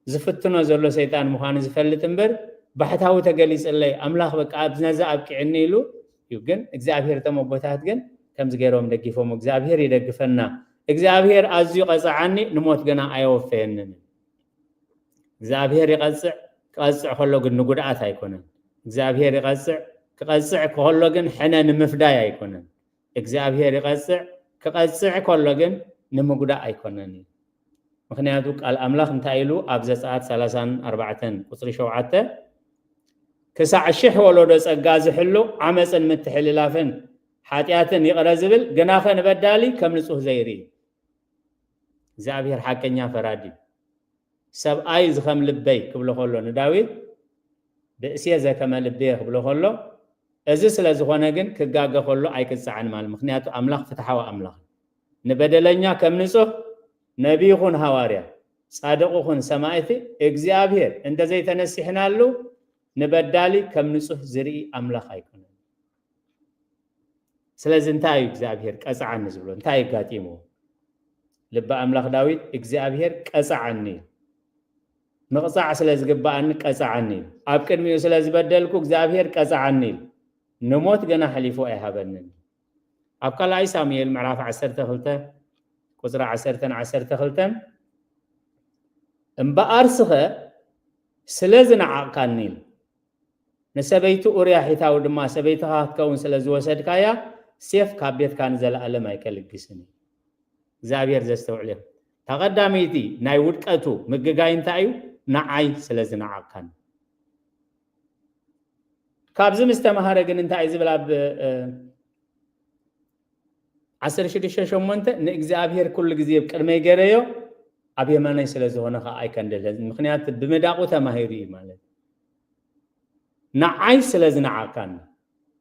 ዝፍትኖ ዘሎ ሰይጣን ምዃኑ ዝፈልጥ እምበር፣ ባሕታዊ ተገሊጽለይ፣ ኣምላኽ በቃ ኣብ ነዛ ኣብቂዕኒ ኢሉ እዩ። ግን እግዚኣብሔር እቶም ኣቦታት ግን ከምዚ ገይሮም ደጊፎም፣ እግዚኣብሔር ይደግፈና። እግዚኣብሔር ኣዝዩ ቀጸዓኒ፣ ንሞት ገና ኣየወፈየንን። እግዚኣብሔር ይቐጽዕ፣ ክቐጽዕ ከሎ ግን ንጉድኣት ኣይኮነን። እግዚኣብሔር ይቐጽዕ፣ ክቐጽዕ ከሎ ግን ሕነ ንምፍዳይ ኣይኮነን። እግዚኣብሔር ይቐጽዕ፣ ክቐጽዕ ከሎ ግን ንምጉዳእ ኣይኮነን እዩ። ምኽንያቱ ቃል ኣምላኽ እንታይ ኢሉ ኣብ ዘጸኣት ሰላሳን ኣርባዕተን ቁጽሪ ሸውዓተ፣ "ክሳዕ ሽሕ ወለዶ ጸጋ ዝሕሉ ዓመጽን ምትሕልላፍን ሓጢኣትን ይቕረ ዝብል፣ ግናኸ ንበዳሊ ከም ንጹህ ዘይርኢ." እግዚኣብሔር ሓቀኛ ፈራዲ እዩ። "ሰብኣይ ዝኸም ልበይ" ክብሎ ከሎ ንዳዊት፣ "ብእሴ ዘከመ ልብየ" ክብሎ ከሎ፣ እዚ ስለ ዝኾነ ግን ክጋገ ከሎ ኣይቅጻዕን ማለት። ምኽንያቱ ኣምላኽ ፍትሓዊ ኣምላኽ እዩ። ንበደለኛ ከም ንጹህ፣ ነቢ ይኹን ሃዋርያ፣ ጻድቕ ይኹን ሰማእቲ፣ እግዚኣብሔር እንተ ዘይተነሲሕናሉ ንበዳሊ ከም ንጹህ ዝርኢ ኣምላኽ ኣይኮነን። ስለዚ እንታይ እዩ እግዚኣብሔር ቀጽዓኒ ዝብሎ? እንታይ ኣጋጢምዎ? ልበ ኣምላኽ ዳዊት እግዚኣብሔር ቀጽዓኒ፣ ምቕጻዕ ስለ ዝግብኣኒ ቀጽዓኒ፣ ኣብ ቅድሚኡ ስለ ዝበደልኩ እግዚኣብሔር ቀጽዓኒ፣ ንሞት ገና ሕሊፉ ኣይሃበንን። ኣብ ካልኣይ ሳሙኤል ምዕራፍ ዓሰርተ ክልተ ቁጽሪ ዓሰርተን ዓሰርተ ክልተን፣ "እምበኣርስኸ ስለ ዝነዓቕካኒ፣ ንሰበይቱ ኡርያ ሒታዊ ድማ ሰበይትኻ ክትከውን ስለ ዝወሰድካያ፣ ሴፍ ካብ ቤትካ ንዘለኣለም ኣይከልግስን እዩ።" እግዚኣብሔር ዘስተውዕል እዩ። እታ ቀዳመይቲ ናይ ውድቀቱ ምግጋይ እንታይ እዩ? "ንዓይ ስለ ዝነዓቕካኒ።" ካብዚ ምስ ተማሃረ ግን እንታይ እዩ ዝብል? ኣብ፣ እ፣ ዓሰርተ ሽዱሽተ ሸሞንተ፣ "ንእግዚኣብሔር ኩሉ ግዜ ኣብ ቅድመይ ገረዮ፣ ኣብ የማነይ ስለ ዝኾነ ኸዓ ኣይከንድልን።" ምኽንያቱ ብምዳቑ ተማሂሩ እዩ ማለት። ንዓይ ስለ ዝነዓቕካኒ።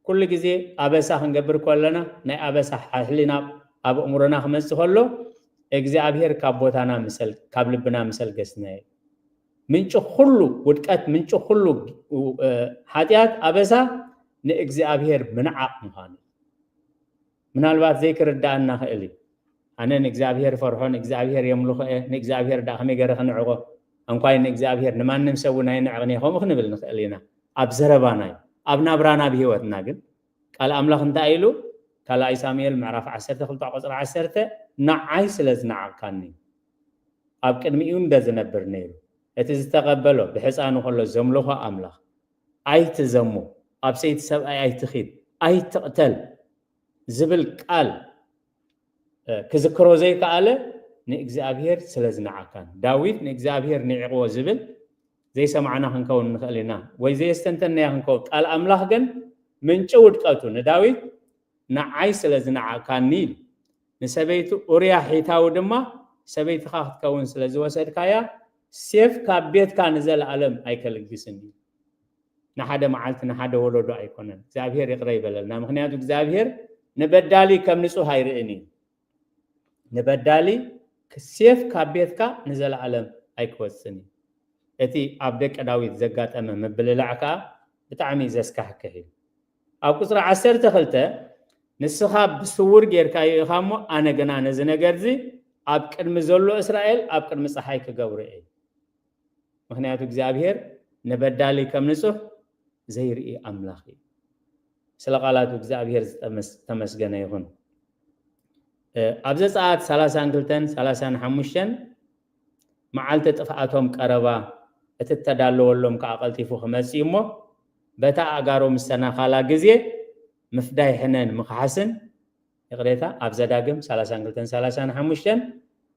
ኩሉ ግዜ ኣበሳ ክንገብር ከለና ናይ ኣበሳ ሕሊና ኣብ ኣእምሮና ክመጽእ ከሎ፣ እግዚኣብሔር ካብ ቦታና ምሰል-፣ ካብ ልብና ምሰልገስናዮ። ምንጪ ኩሉ ውድቀት፣ ምንጪ ኩሉ፣ እ፣ ሓጢኣት፣ ኣበሳ ንእግዚኣብሔር ምንዓቕ ምዃኑ። ምናልባት ዘይክርድኣና ክእል እዩ። ኣነ ንእግዚኣብሔር ፈርሖ፣ ንእግዚኣብሔር የምልኾ እየ፣ ንእግዚኣብሔር ደኣ ከመይ ገይረ ክንዕቆ? እንኳይ ንእግዚኣብሔር ንማንም ሰብ እውን ኣይንዕቕን እየ፣ ከምኡ ክንብል ንኽእል ኢና። ኣብ ዘረባና እዩ። ኣብ ናብራና፣ ኣብ ህይወትና ግን ቃል ኣምላኽ እንታይ ኢሉ? ካልኣይ ሳሙኤል ምዕራፍ ዓሰርተ ክልተ ቁጽሪ ዓሰርተ፣ "ንዓይ ስለ ዝነዓቕካኒ፣ ኣብ ቅድሚኡ እንደ ዝነብር ነይሩ፣ እቲ ዝተቐበሎ ብሕፃኑ ከሎ ዘምልኾ ኣምላኽ፣ ኣይትዘሙ፣ ኣብ ሰይቲ ሰብኣይ ኣይትኺድ፣ ኣይትቕተል" ዝብል ቃል፣ እ፣ ክዝክሮ ዘይከኣለ ንእግዚኣብሔር ስለ ዝነዓካን። ዳዊት ንእግዚኣብሔር ንዒቕዎ ዝብል ዘይሰማዕና ክንከውን ንኽእል ኢና፣ ወይ ዘየስተንተንናዮ ክንከውን። ቃል ኣምላኽ ግን ምንጪ ውድቀቱ ንዳዊት፣ "ንዓይ ስለ ዝነዓካኒ" ኢሉ። ንሰበይቱ ኡርያ ሒታዊ ድማ፣ "ሰበይትኻ ክትከውን ስለ ዝወሰድካያ፣ ሴፍ ካብ ቤትካ ንዘለኣለም ኣይከልግስን" እዩ። ንሓደ መዓልቲ ንሓደ ወለዶ ኣይኮነን። እግዚኣብሔር ይቕረ ይበለልና። ምኽንያቱ እግዚኣብሔር ንበዳሊ ከም ንጹህ ኣይርእን እዩ። ንበዳሊ ሴፍ ካብ ቤትካ ንዘለኣለም ኣይክወጽን እዩ። እቲ ኣብ ደቂ ዳዊት ዘጋጠመ ምብልላዕ ከኣ ብጣዕሚ ዘስካሕክሕ እዩ። ኣብ ቁጽሪ ዓሰርተ ክልተ፣ "ንስኻ ብስውር ጌርካዮ ኢኻ እሞ፣ ኣነ ግና ነዚ ነገርዚ ኣብ ቅድሚ ዘሎ እስራኤል ኣብ ቅድሚ ጸሓይ ክገብሮ እየ" ኢሉ። ምኽንያቱ እግዚኣብሔር ንበዳሊ ከም ንጹህ ዘይርኢ ኣምላኽ እዩ። ስለ ቃላቱ እግዚኣብሔር ዝተመስ-፣ ዝተመስገነ ይኹን። እ፣ ኣብ ዘጸኣት ሰላሳን ክልተን ሰላሳን ሓሙሽተን፣ መዓልቲ ጥፍኣቶም ቀረባ፣ እቲ እተዳለወሎም ከዓ ቀልጢፉ ክመጽእ እዩ እሞ፣ በታ ኣእጋሮም ዝሰናኻላ ግዜ ምፍዳይ ሕነን ምኽሓስን፣ ይቕሬታ፣ ኣብ ዘዳግም ሰላሳን ክልተን ሰላሳን ሓሙሽተን፣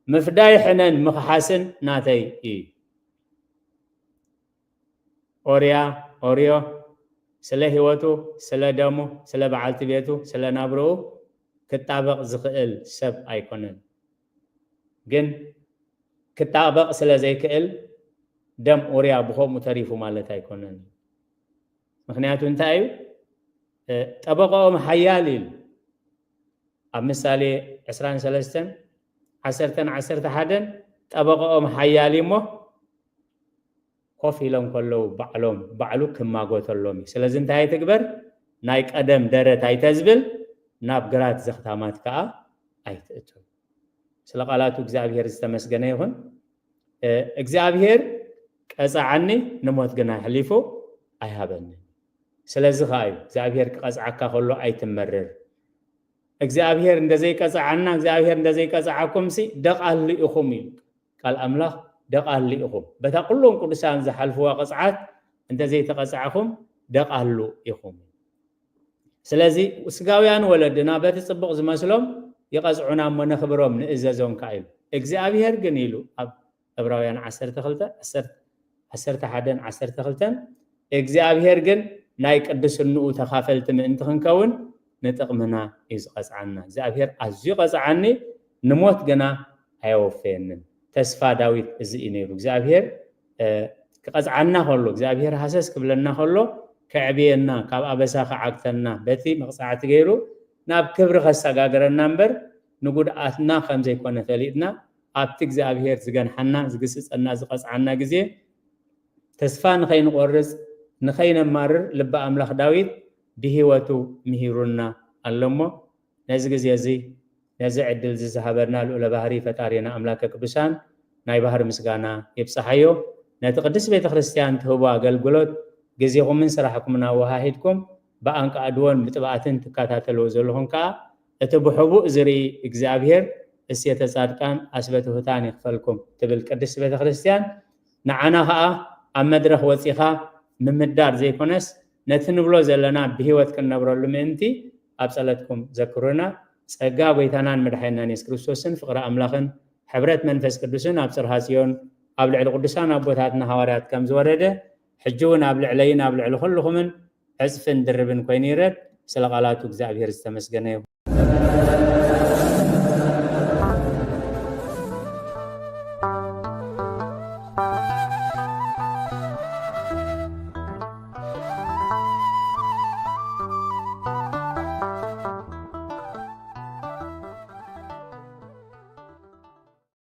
ምፍዳይ ሕነን ምኽሓስን ናተይ እዩ። ኦርያ፣ ኦርዮ፣ ስለ ህይወቱ፣ ስለ ደሙ፣ ስለ በዓልቲ ቤቱ፣ ስለ ናብርኡ ክጣበቕ ዝኽእል ሰብ ኣይኮነን። ግን ክጣበቕ ስለ ዘይክእል ደም ኡርያ ብኸምኡ ተሪፉ ማለት ኣይኮነን። ምኽንያቱ እንታይ እዩ? እ፣ ጠበቃኦም ሓያል ኢሉ። ኣብ ምሳሌ ዕስራን ሰለስተን፣ ዓሰርተን ዓሰርተ ሓደን፣ ጠበቃኦም ሓያል እዩ እሞ፣ ኮፍ ኢሎም ከለዉ ባዕሎም፣ ባዕሉ ክማጎተሎም እዩ። ስለዚ እንታይ ኣይትግበር? ናይ ቀደም ደረት ኣይተዝብል፣ ናብ ግራት ዘኽታማት ከኣ ኣይትእቱ። ስለ ቃላቱ እግዚኣብሔር ዝተመስገነ ይኹን። እ፣ እግዚኣብሔር ቀጻዓኒ፣ ንሞት ግና ኣሕሊፉ ኣይሃበንን። ስለዚ ከኣ እዩ እግዚኣብሔር ክቐጽዓካ ከሎ ኣይትመርር። እግዚኣብሔር እንተዘይቀጽዓና፣ እግዚኣብሔር እንተዘይቀጽዓኩምሲ ደቓሉ ኢኹም እዩ ቃል ኣምላኽ። ደቓሉ ኢኹም። በታ ኩሎም ቅዱሳን ዝሓልፍዋ ቅጽዓት እንተዘይተቐጻዕኹም ደቓሉ ኢኹም። ስለዚ ስጋውያን ወለድና በቲ ጽቡቕ ዝመስሎም ይቐጽዑና እሞ ነኽብሮም ንእዘዞም ከኣ ኢሉ። እግዚኣብሔር ግን ኢሉ ኣብ ዕብራውያን ዓሰርተ ክልተ፣ ዓሰርተ፣ ዓሰርተ ሓደን ዓሰርተ ክልተን፣ እግዚኣብሔር ግን ናይ ቅድስንኡ ተኻፈልቲ ምእንቲ ክንከውን ንጥቕምና እዩ ዝቐጽዓና። እግዚኣብሔር ኣዝዩ ቀጽዓኒ፣ ንሞት ግና ኣየወፈየንን። ተስፋ ዳዊት እዚ እዩ ነይሩ። እግዚኣብሔር፣ እ፣ ክቐጽዓና ከሎ፣ እግዚኣብሔር ሃሰስ ክብለና ከሎ፣ ከዕብየና፣ ካብ ኣበሳ ክዓግተና፣ በቲ መቕጻዕቲ ገይሩ ናብ ክብሪ ከሰጋግረና እምበር፣ ንጉድኣትና ከም ዘይኮነ ፈሊጥና፣ ኣብቲ እግዚኣብሔር ዝገንሓና፣ ዝግስጸና፣ ዝቐጽዓና ግዜ ተስፋ ንኸይንቆርጽ፣ ንኸይነማርር ልበ ኣምላኽ ዳዊት ብህይወቱ ምሂሩና ኣሎ እሞ፣ ነዚ ግዜ እዚ፣ ነዚ ዕድል እዚ ዝሃበና ልዑለ ባህሪ ፈጣሪና ኣምላከ ቅዱሳን ናይ ባህሪ ምስጋና ይብጽሓዮ። ነቲ ቅድስት ቤተ ክርስቲያን ትህቦ ኣገልግሎት ግዜኹምን ስራሕኩምን ኣወሃሂድኩም ብኣንቃዕድዎን ብጥብኣትን ትከታተልዎ ዘለኹም ከኣ፣ እቲ ብሕቡእ ዝርኢ እግዚኣብሔር እሴተ ጻድቃን ኣስበ ትሑታን ይኽፈልኩም ትብል ቅድስት ቤተ ክርስቲያን፣ ንዓና ከኣ ኣብ መድረኽ ወጺኻ ምምዳር ዘይኮነስ፣ ነቲ ንብሎ ዘለና ብህይወት ክንነብረሉ ምእንቲ ኣብ ጸለትኩም ዘክሩና። ጸጋ ጐይታናን መድሓኒናን የሱስ ክርስቶስን ፍቕሪ ኣምላኽን ሕብረት መንፈስ ቅዱስን ኣብ ጽርሃ ጽዮን ኣብ ልዕሊ ቅዱሳን ኣቦታትና ሃዋርያት ከም ዝወረደ፣ ሕጂ እውን ኣብ ልዕለይን ኣብ ልዕሊ ኩልኹምን ዕጽፍን ድርብን ኮይኑ ይረድ። ስለ ቃላቱ እግዚኣብሔር ዝተመስገነ ይኹን።